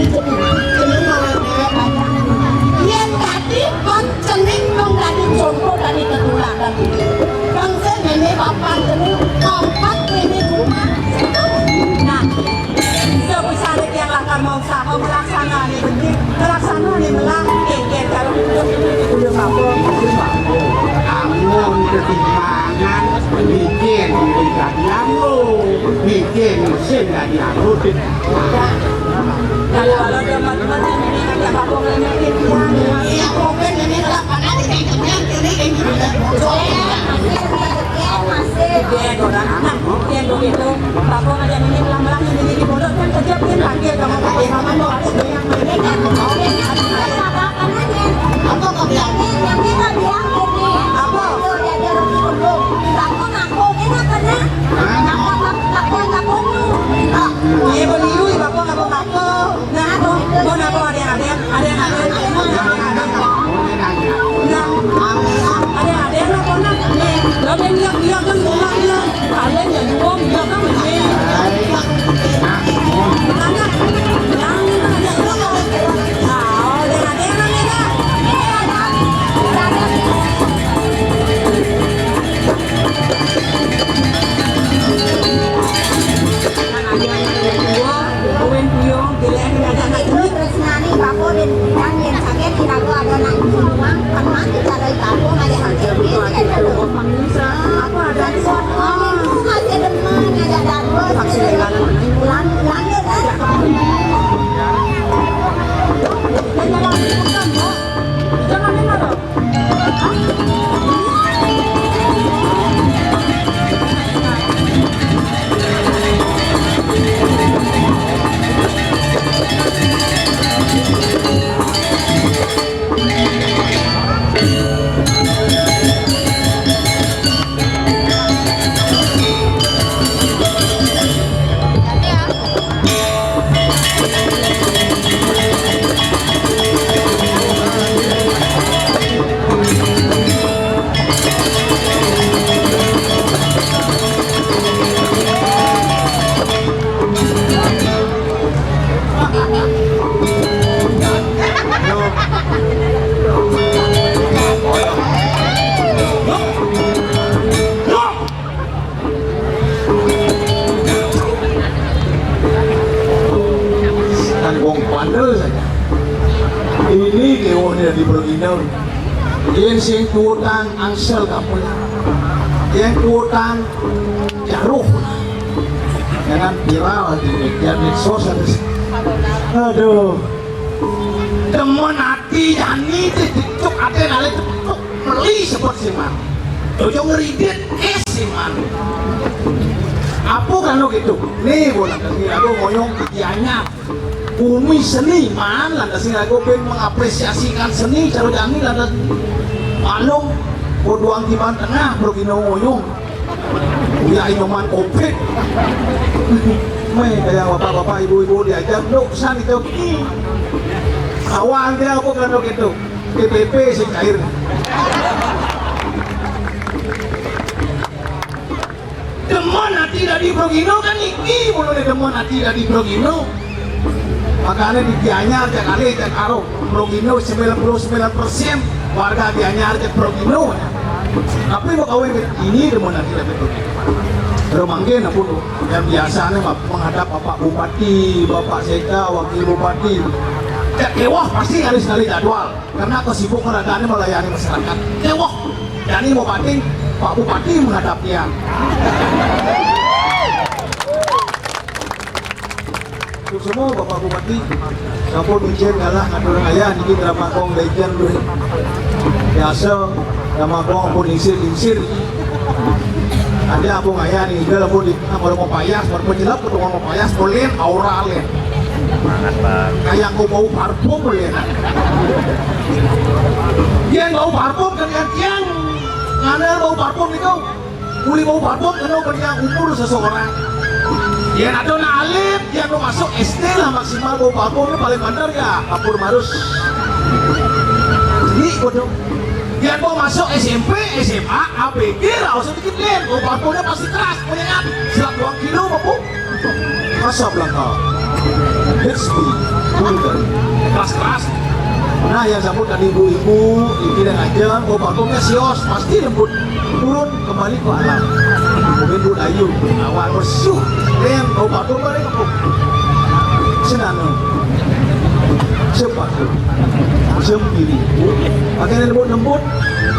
Cening, cening malah déwék aja. Yén dadi kon cening dong dadi conto, dadi tetuladan. Bangsa néné papan cening, kompak néné rumah. Nah, sebesar yang lakar mau usaha melaksanané bener, melaksanané melah, kénkén karo udah apa? Amun ketimpangan, mikir dadi anggo, mikir mesin dadi anggo. Kalau ada teman-teman yang ini ngajak aku ngeremehin dia, iya, pokoknya ini adalah panah di pinggirnya, ini, ini, ini. Iya, orang anak, yang begitu. Bapak ngajak ini melah-melah, ini di pondok kan kerja, kan lagi sama pakai sama mau aku yang main kan. Apa kau bilang? Yang kita bilang ini. Apa? Tuh, dia, dia, dia, dia, dia. Bapak ngaku, ini pernah. Hah? Bapak, bapak, bapak, bapak. Iya, beliau, bapak, bapak, bapak. Nah, tuh, mau napa ada yang ada, ada yang ada, ada yang ada. Nah, ada yang ada, apa, nah? Nih, lo yang bilang, bilang, kan, bilang, bilang. Kalian ya, dua, bilang, kan, nih. Nah, yang ini aja, lo. Nah, ada yang ada, yang ada. Yén sing tuutang angsel kampung. Yén tuutang jaruh. Jangan viral di media medsos. Aduh. Demen ati jani, cecuk ati nalih cecuk meli sebut siman. Jojo ngeridit es siman. Apa kanu gitu? Nih, bola kami aku ngoyong dianya. Bumi seni, man, lantas sing aku pin mengapresiasikan seni cara jani lantas maklum bodoang di tengah bro kino ngoyong. Uya inoman covid. Meh, kayak bapak-bapak, ibu-ibu diajak, "Dok, san itu ki." Awal dia aku kan dok itu. P P P sing cair. Demen ati dadi Brogino kan iki mulane demen ati dadi Brogino. Makane di Gianyar cek ale cek aro Brogino sembilan puluh sembilan persen warga Gianyar cek Brogino. Tapi mau kawin ini demen ati dadi Brogino. Terus mangkin ampun yang biasanya menghadap Bapak Bupati, Bapak Sekda, Wakil Bupati. Cek kewah pasti harus sekali jadwal. Karena aku sibuk meragane melayani masyarakat. Dewok, jani mau pating, Pak Bupati menghadap tiang. Semua Bapak Bupati, sampun izin ngalah ngatur ayah niki drama kong legend dulu. Biasa drama kong pun lingsir-lingsir. Ada apa ngaya nih, udah lah pun di, kalau mau payas, baru penjelap, ketemu mau payas, boleh aura, leh. Semangat, Bang. Kayak kau bau parfum, leh. Yang bau parfum kan yang tiang. Ngana bau parfum itu. Uli bau parfum kena kerja umur seseorang. Yang ada nak alim, yang mau masuk S D lah maksimal bau parfum ini paling bener ya, kapur marus. Ini bodoh. Yang mau masuk S M P, S M A, A B G lah, usah dikit, Lin. Bau parfumnya pasti keras, punya kan? Selat dua kilo, Bapak. Masa belaka? Hits di Bulgar. Keras-keras. Nah, yang sabut tadi ibu-ibu, iki dan aja, oh, parfumnya sios, pasti lembut. Turun kembali ke alam. Lembut ayu, awal bersyuh. Yang bau parfum balik ke senang. Cepat. Sempiri. Pakai lembut-lembut.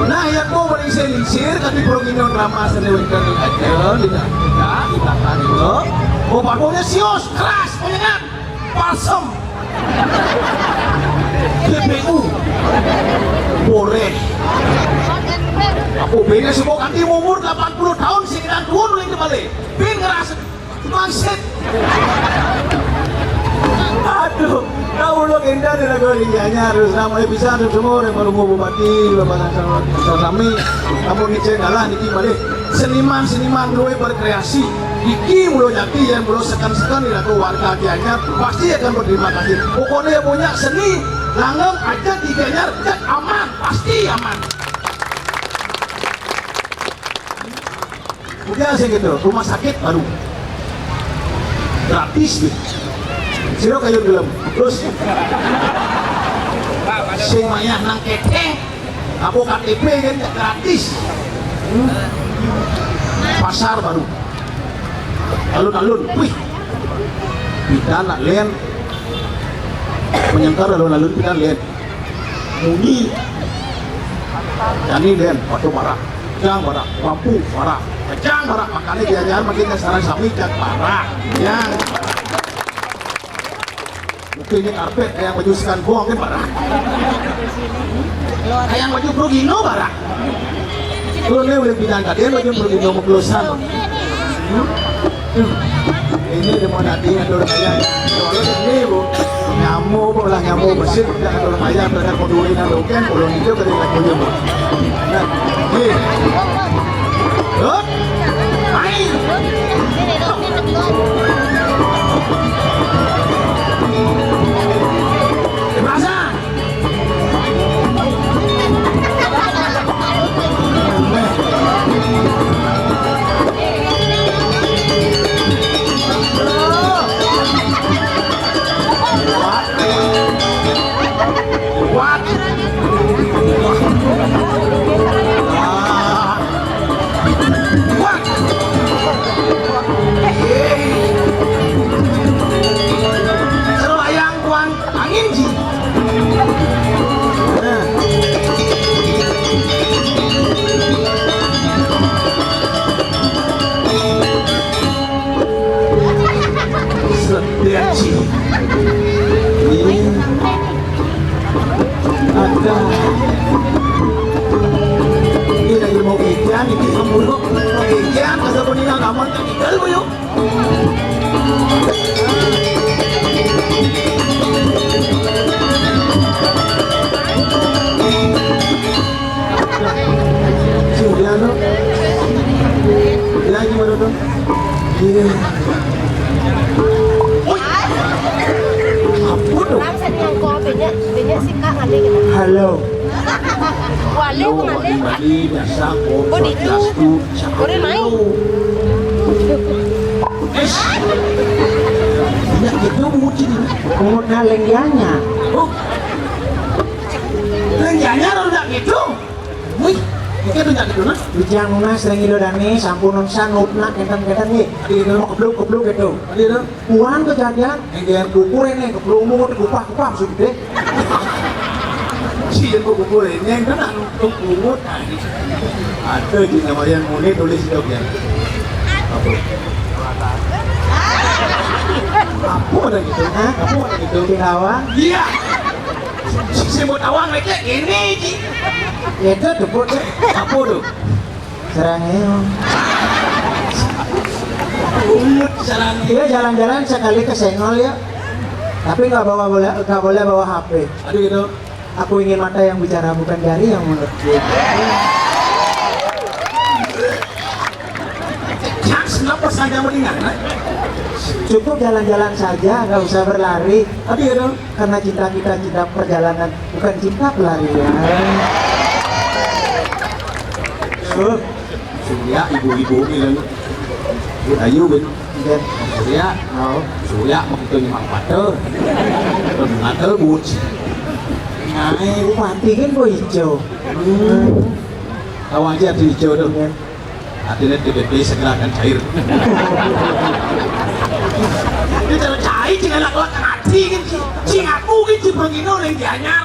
Nah, yang mau melisir-lisir, tapi perlu minum ramah sendiri. Aja, tidak, tidak, tidak, tidak. Bau parfumnya sios, keras, menyengat. Balsem. P P U. Boleh. Aku beda semua ganti umur delapan puluh tahun, sing dan dua dulu yang kembali. Bin ngerasa bangsit. Aduh, kau lo indah di lagu rinjanya harus namanya bisa tuh semua yang baru mau bupati, bapak sama sami, kamu ngecek kalah niki balik. Seniman-seniman luwe berkreasi. Iki mulo jati yang mulo seken-seken dilaku warga Gianyar pasti akan berterima kasih. Pokoknya punya seni langgeng aja di Gianyar cek aman, pasti aman. Udah sih gitu, rumah sakit baru gratis gitu. Siro kayu gelem. Terus sing mayah nang keteng. Apa K T P kan gratis. Hmm. Pasar baru. Alun-alun, wih. Pidan nak len. Menyengkar alun-alun pidan len. Munyi. Jani len, waktu barak. Jang barak, lampu barak. Jang barak, makanya diajar makin sekarang sami jang barak. Jang. Mungkin ini karpet kayak baju sekan buang kan parah. Kayak baju Brugino parah. Lu nih udah bilang tadi baju Brugino mau kelulusan. Hmm? Hmm. Ini udah mau nanti ada orang kaya. Kalau ini bu, nyamuk, bu lah nyamuk bersih, udah ada orang kaya, mereka mau duit dan loken, kalau itu dari lagunya bu. Nah, nih. Hah? Main. Dewasa. Kuat. Ah. Kuat. Yeay. Ada. Ini lagi mau ikan, ini mau ikan, masa pun ini nggak aman, kan tinggal, Bu, yuk. Sudah, no? Ya, gimana, no? Iya. Woi. Apa, no? Langsung yang kau benya, benya sih, Kak, ngalih gitu. Halo. Wali, halo, ngalih. Wali, wali, biasa, kok, Bodi ju. Swastiastu, Bodi naik. Halo. Eh, tidak gitu, mungkin. Mau ngaleng dianya. Oh. Lenjanya ronda gitu. Wih, itu ronda gitu, nah. Ujang nunas ring ida dane sampun sanutna kenten-kenten nggih. Adi gitu. Mau kebluk-kebluk gitu. Adi gitu. Puan kejadian, engger kukur ini kebluk-bluk kupah-kupah maksud gede. Sih, yang kukur ini yang kena nuntuk bungut. Ada di nama yang muni tulis itu ya. Apa? Apa ada gitu? Hah? Apa ada gitu? Di awang? Iya. Si, si mau tawang lagi ini, Ji. Ya itu tuh, Bu. Apa tuh? Serang aja. Bungut serang. Iya, jalan-jalan sekali ke Senggol ya. Tapi nggak bawa boleh, nggak boleh bawa H P. Aduh gitu. Aku ingin mata yang bicara, bukan jari yang mulut. Chance nggak pas saja mendingan, eh? Cukup jalan-jalan saja, nggak usah berlari. Aduh gitu. Karena cinta kita cinta perjalanan, bukan cinta pelarian. Suh, Surya ibu-ibu bilang, Bu Ayu, Ben. Ben. Surya, oh, Surya mau kita nyemak pater. Ngatel buci. Nah, bupati kan kok hijau. Hmm. Tahu aja di hijau tuh. Ben. Artinya D P P segera akan cair. Ini cara cair, jangan lakukan hati kan, Ci. Ci, aku kan Ci Bangino yang dianyar.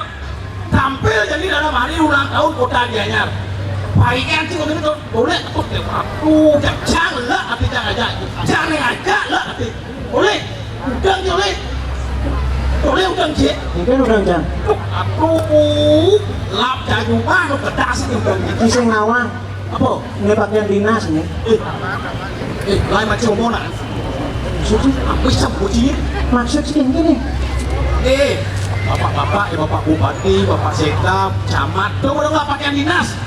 Tampil jadi dalam hari ulang tahun kota Gianyar. Baiknya sih waktu itu boleh tuh deh, aku jangan lah, tapi jangan aja, jangan aja lah, tapi boleh. Udang sih boleh, boleh udang sih. Mungkin udang jang. Tuh, aduh, lap jayu mah lu kedas sih udang. Sing nawang. Apa? Ini pakaian dinas nih. Eh, eh, lain macam mana? Suci, apa sih bocil? Maksud sih gini. Eh, bapak-bapak, ya, bapak bupati, bapak sekda, camat, tuh udah nggak pakaian dinas.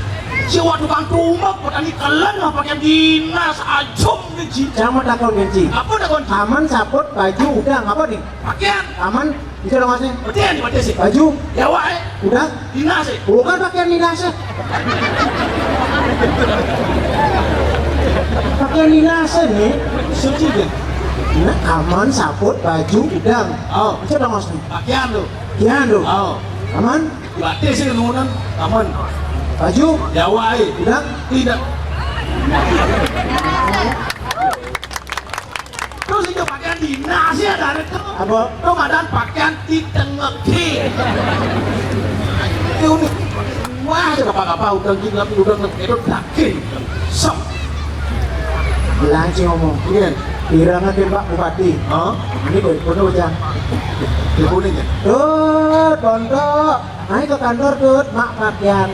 Si waktu bang tumbak, petani kelen nggak pakaian dinas, ajum nih, Ji. Camat takon, Ji. Apa takon, Ji? Aman, saput, baju, udang, apa nih? Pakaian. Aman, bisa dong, Mas, nih? Pakaian, di mana sih? Baju. Ya, wah, eh. Udang. Dinas, eh. Bukan pakaian dinas, eh. Pakaian dinas, eh, nih. Suci, Ji. Nah, aman, saput, baju, udang. Oh. Bisa dong, Mas, nih? Pakaian tuh. Pakaian tuh. Oh. Aman? Batis sih nunan, aman. Baju? Jawa, eh. Udang? Tidak. Terus itu pakaian dinas ya dari itu. Apa? Itu madan pakaian di tengah. Ini unik. Wah, ada apa-apa udang gila, udang itu daging. Sok. Bilang sih ngomong. Iya. Bilang aja Pak Bupati. Hah? Ini boleh, boleh aja. Ya, boleh ya. Tuh, tonton. Ayo ke kantor, Dut, mak pakaian.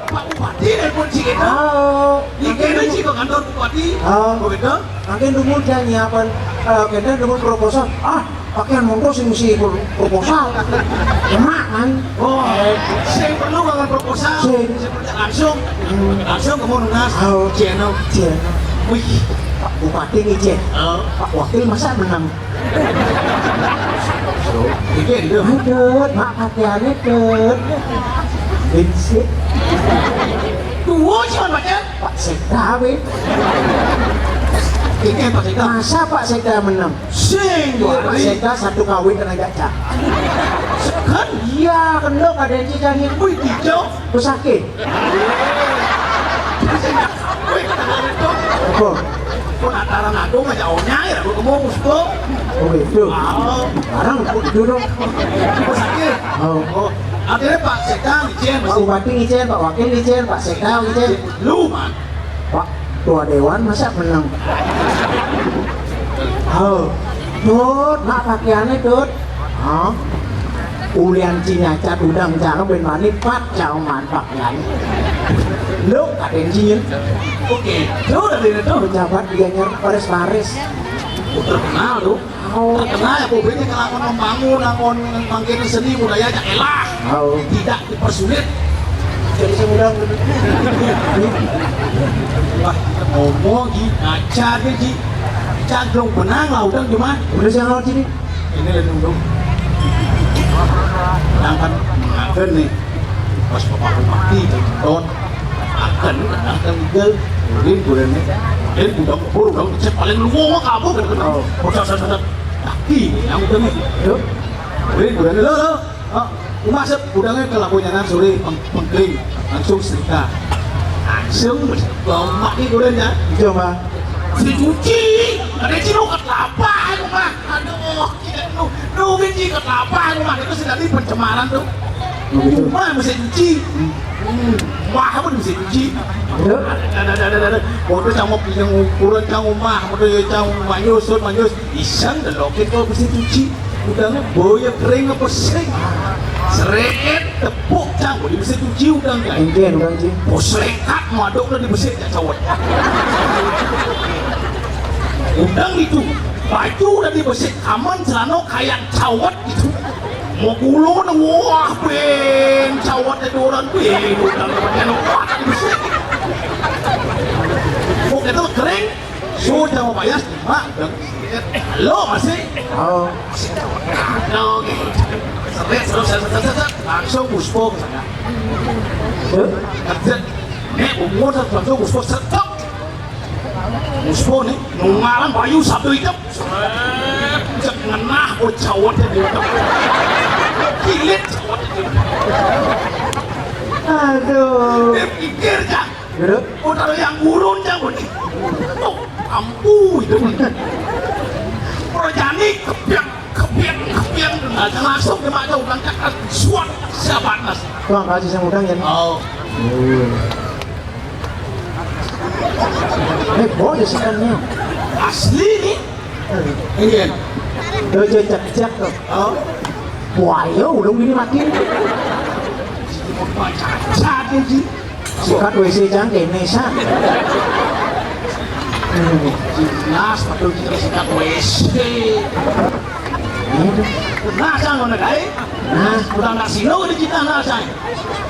Pak Bupati nelpon si kita. Oh. Di kene si ke kantor Bupati. Oh. Begitu? Mangkin dumun janji apa? Eh, kita dumun proposal. Ah, pakaian mongko sing mesti pro-, proposal. Emak kan? Oh, sing perlu dengan proposal. Sing. Sing perlu langsung. Hmm. Langsung ke Monas. Oh. Channel. Channel. Wih. Pak Bupati ngicen. Oh. Pak Wakil masa menang? So, iki lho. Aduh, mak pakaiannya, Dut. Bensin. Duo sih, Pak, ya? Pak Sekda, weh. Iki Pak Sekda. Masa Pak Sekda menang? Sing, iya, Pak Sekda satu kawin kena jajak. Kan? Iya, kendok ada yang cicangin. Wih, hijau. Terus sakit. Wih, apa? Kok nataran aku ngajak onya ya, aku mau musuh. Oh, itu. Ah. Barang aku itu dong. Terus sakit. Oh. Oh, akhirnya Pak Sekda ngicen, Pak Bupati ngicen, Pak Wakil ngicen, Pak Sekda ngicen. Lu, man. Pak Ketua Dewan masa menang? Halo. Tut, mak pakaiannya, Tut. Hah? Ulian ci nyacat udang cakep ben mani pat cau man pakaian. Lu kaden ci nyen. Oke, lu udah dari itu. Pejabat dia nyer baris-baris. Terkenal tuh. Oh. Terkenal ya, publiknya ngelamun membangun, ngelamun mangkin seni budaya aja elah. Oh. Tidak dipersulit. Jadi saya udah. Wah, ngomong ji, ngajar ji. Cangklung benang lah udang cuma. Udah saya lewat sini. Ini lah dulu. Sedangkan mengagen nih. Pas bapak mati, ton. Akan, akan tinggal. Ulin bulan nih. Ulin budak kebur, udah cek paling lu ngomong kabur kan. Oh. Udah, udah, udah. Tapi yang udah nih. Yuk. Ulin bulan nih, lo, lo. Oh, masuk udangnya ke labunya nang sore peng-, pengkering. Langsung setrika. Langsung bawa mak nih udah ya. Iya, Mak. Mesti cuci. Ada cilok kelapa, aku mah. Aduh, tidak, nu, nu, biji kelapa, aku mah. Itu sudah di pencemaran tuh. Oh, gitu. Rumah mesti cuci. Hmm, rumah pun mesti cuci. Iya. Ada, ada, ada, ada, ada. Waduh, cangok yang ukuran cangok mah. Waduh, ya, cangok manyus, manyus. Iseng delokit kalau mesti cuci. Udangnya boya kering apa sing? Sereket, tepuk, cangok di mesti cuci udang kan. Engke, udang, Ci. Oh, sereket, madok udah di mesti ya, cawet. Udang itu, baju udah di mesti, aman celana kayak cawet gitu. Mau kulo nang, wah, ben, cawet ada orang, ben, udang, ben, wah, di mesti. Mau kita kering, sudah mau bayar, mak, udah. Lo masih? Oh. Masih cawet. Aduh, gitu. Seret, seret, seret, seret, seret. Langsung buspo ke sana. Hah? Kerja. Nek, umur satu langsung buspo setok. Buspo nih, nungaran bayu satu hidup. Seret, cek ngenah, oh, cawetnya di hidup. Kilit cawetnya di hidup. Aduh. Dia pikir, Cak. Gitu. Udah yang gurun, Cak, udah. Oh, ampuh, itu. Perjani kepiang, kepiang, kepiang. Nah, langsung dia maju, udah cakar, suat, siapa, Mas? Tuang kasih sama udang ya. Oh. Hmm. Eh, boy, sih kan nih. Asli nih. Iya. Udah cek-cek tuh. Oh. Buaya ulung ini makin. Cacat sih. Sikat W C cang kene sa. Hmm. Nas, padahal kita sikat W C. Nah, sang ngono kae. Nah, udah nasi lo di kita, nah, sang.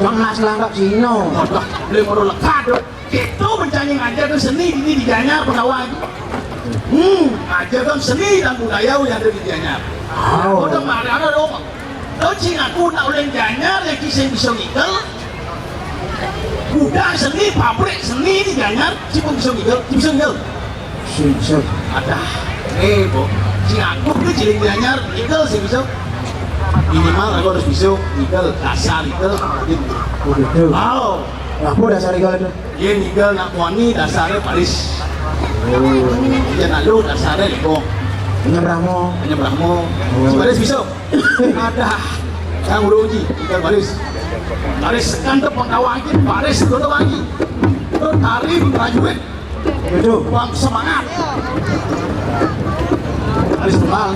Wong nas langkap sino. Waduh, beli perlu lekat, dok. Itu bencana ngajar tuh seni ini di Gianyar, Pendawa. Hmm, ajar kan seni dan budaya yang ada di Gianyar. Oh. Udah marah ada dong. Lo cing aku nak ulin Gianyar, lagi sing bisa ngikel. Gudang seni, pabrik seni di Gianyar, cing pun bisa ngikel, cing bisa ngikel. Sing, sing. Ada. Eh, bu, cing aku tuh cilik Gianyar, ngikel sih bisa. Minimal aku harus bisa ngikel, dasar ngikel. Oh, gitu. Wow. Apa dasar ngikel itu? Yén ngikel nak wani dasaré baris. Oh. Yén aluh dasaré lengkong. Penyem Brahmo. Penyem Brahmo. Oh. Si baris bisa. Ada. Yang urung uji, ngikel baris. Baris kan tepung tawangi, baris itu tawangi. Itu tari prajurit. Itu. Bang semangat. Baris tunggal.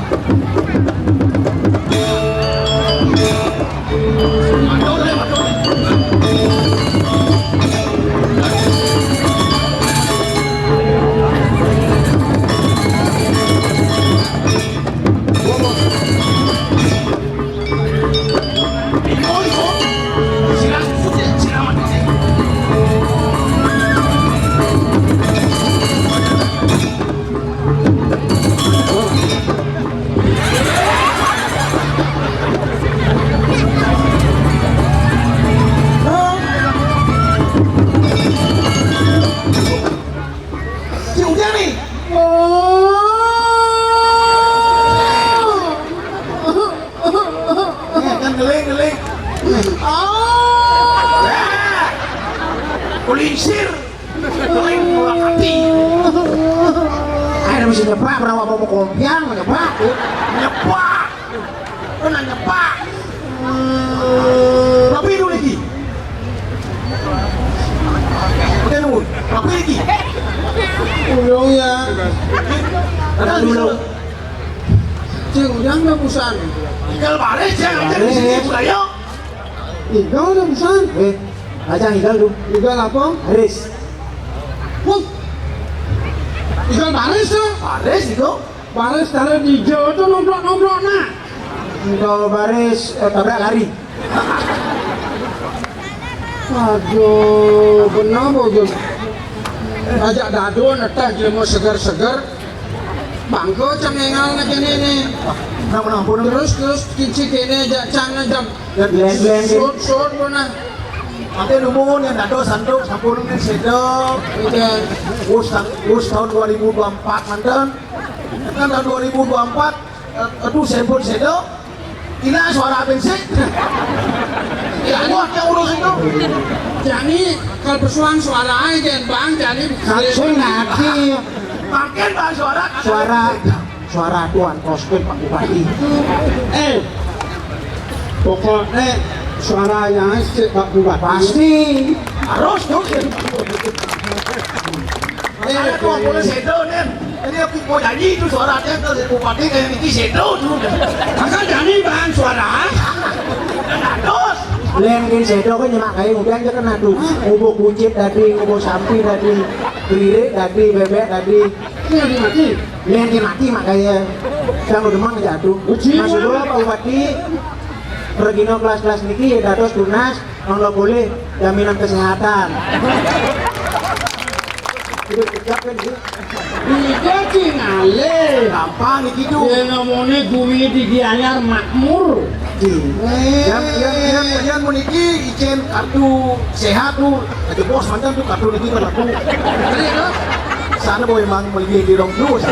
Kan ngeling, ngeling. Ah. Kulingsir. Paling mula hati. Ayo, mesti nyepak, berapa mau kompiang, nyepak. Nyepak. Pernah nyepak. Tapi dulu lagi. Oke, nunggu. Tapi lagi. Ulung ya. Dulu. Cing Ujang udah busan. Tinggal baris ya, aja di sini budaya. Igal udah busan. Eh, aja igal tuh. Igal apa? Baris. Wah. Igal baris tuh. Baris itu. Baris taruh di hijau tuh nomplok-nomplok nah. Kalau baris eh, tabrak lari. Aduh, benar, Bojong. Ajak dado neteh jelema seger-seger. Bangko cang engal na kene ne. Nah, menampun. Terus, terus, kici kene ajak cang ajak. Bleng, bleng, bleng. Sut, sut, mana? Ate numun yang dado santuk sampun sedo. Iya. Us, us tahun dua ribu dua puluh empat manten. Kan tahun dua ribu dua puluh empat, eh, aduh, sampun sedo. Ila suara bensin. Ya, lu ada urus itu. Jani, kalau persoalan suara aja, Bang, Jani. Langsung lagi. Makin Bang suara. Suara, suara Tuan Kostum, Pak Bupati. Eh, pokoknya suaranya si Pak Bupati. Pasti. Harus dong. Eh, ada tuh, boleh sedo, Nen. Ini aku mau nyanyi itu suara dia ke bupati kayak Niki Sedo tuh. Masa Jani bahan suara? Terus. Lén kin sedo kan nyemak kayak udah aja kena tuh. Ngubo kucit tadi, ngubo sampi tadi, kelirik tadi, bebek tadi. Ini lagi mati. Lén kin mati makanya. Saya udah mang jatuh. Uji. Mas Bro, Pak Bupati, pergino kelas-kelas niki ya dados tunas, kalau boleh jaminan kesehatan. Udah ucapkan sih. Iki sing alih. Gampang iki tuh. Yen ngomongnya gue di Gianyar makmur. Yang yang yang yang meniki izin kartu sehat tuh. Aja bos mantan tuh kartu niki kan aku. Sana boy emang beli di rong terus.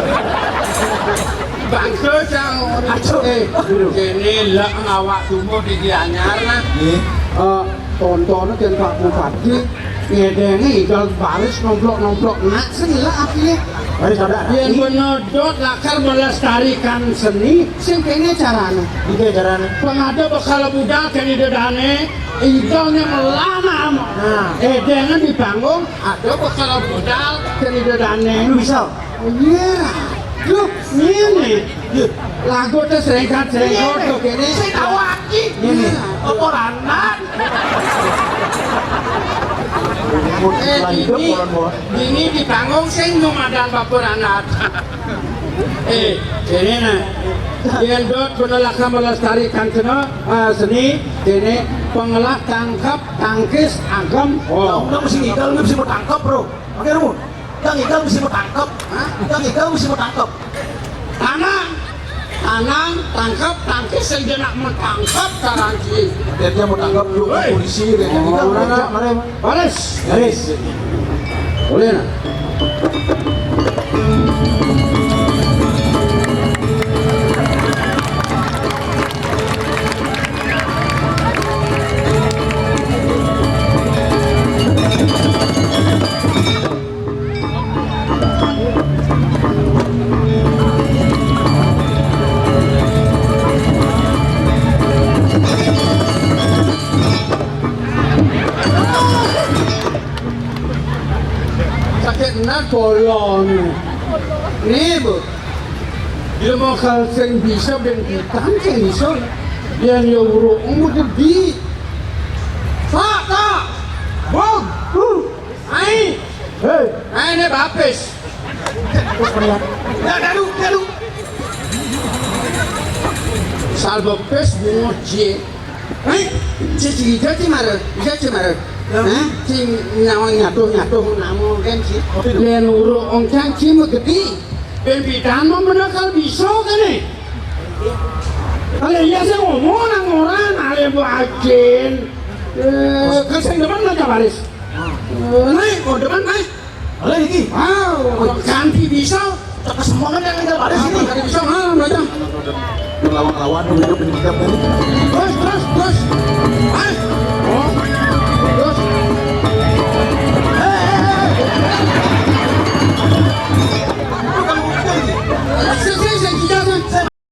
Bangsa cang. Aduh. Eh, kene lek ngawak tumbuh di Gianyar nah. Nggih. Eh, tonton kan Pak Bupati ngedenge igal baris nomplok-nomplok nak sing lek apiye. Baris ada. Yen menodot lakar melestarikan seni sing kene carane. Iki carane. Pengada bekal budal kene dedane, igalnya melana. Nah. Edengan di panggung, ada bekal budal kene dedane. Lu bisa? Iya. Lu ngene. Lagu tes rengkat-rengkot kok kene. Sing awaki. Ngene. Apa ranan? Eh, ini, ini di panggung sing numadan bapak ranan. Eh, ini nah. Yen dot bener lakam melestarikan kena eh, seni, ini pengelah tangkap tangkis agam. Oh. Nah, udah mesti ngidal, lu mesti mau tangkap, bro. Oke, lu. Yang ikan mesti mau tangkep. Hah? Yang ikan mesti mau tangkep. Tanang, tanang, tangkep, tangkis sing dia nak mau tangkep karanci. Dia mau tangkep juga polisi dia. Oh, udah, udah, mari. Baris. Baris. Boleh nak? Sakit enak bolong. Nih, Bu. Dia mau kalau sing bisa ben hitam sing bisa. Dia nyuruh umur gede. Pak, tak. Bom. Ai. Hei. Ai, ini bapis. Terus melihat. Ya, daru, daru. Salbepes bungut jie. Ai, cicing hijau ci mara, hijau ci mara. Hah? Ci nyawang nyatuh-nyatuh namu kan ci. Len uruk ongcang ci megedi. Ben bidan mau menakal bisa kan nih. Kalau iya saya ngomong nang orang, ale bu ajin. Eh, kan saya depan nggak baris. Eh, naik, oh depan naik. Oleh iki. Wow, ganti bisa. Cek semongan yang ada pada sini. Ganti bisa, ah, belajar. Lawan-lawan dulu hidup ini kita tadi. Terus, terus, terus. Mas. Oh.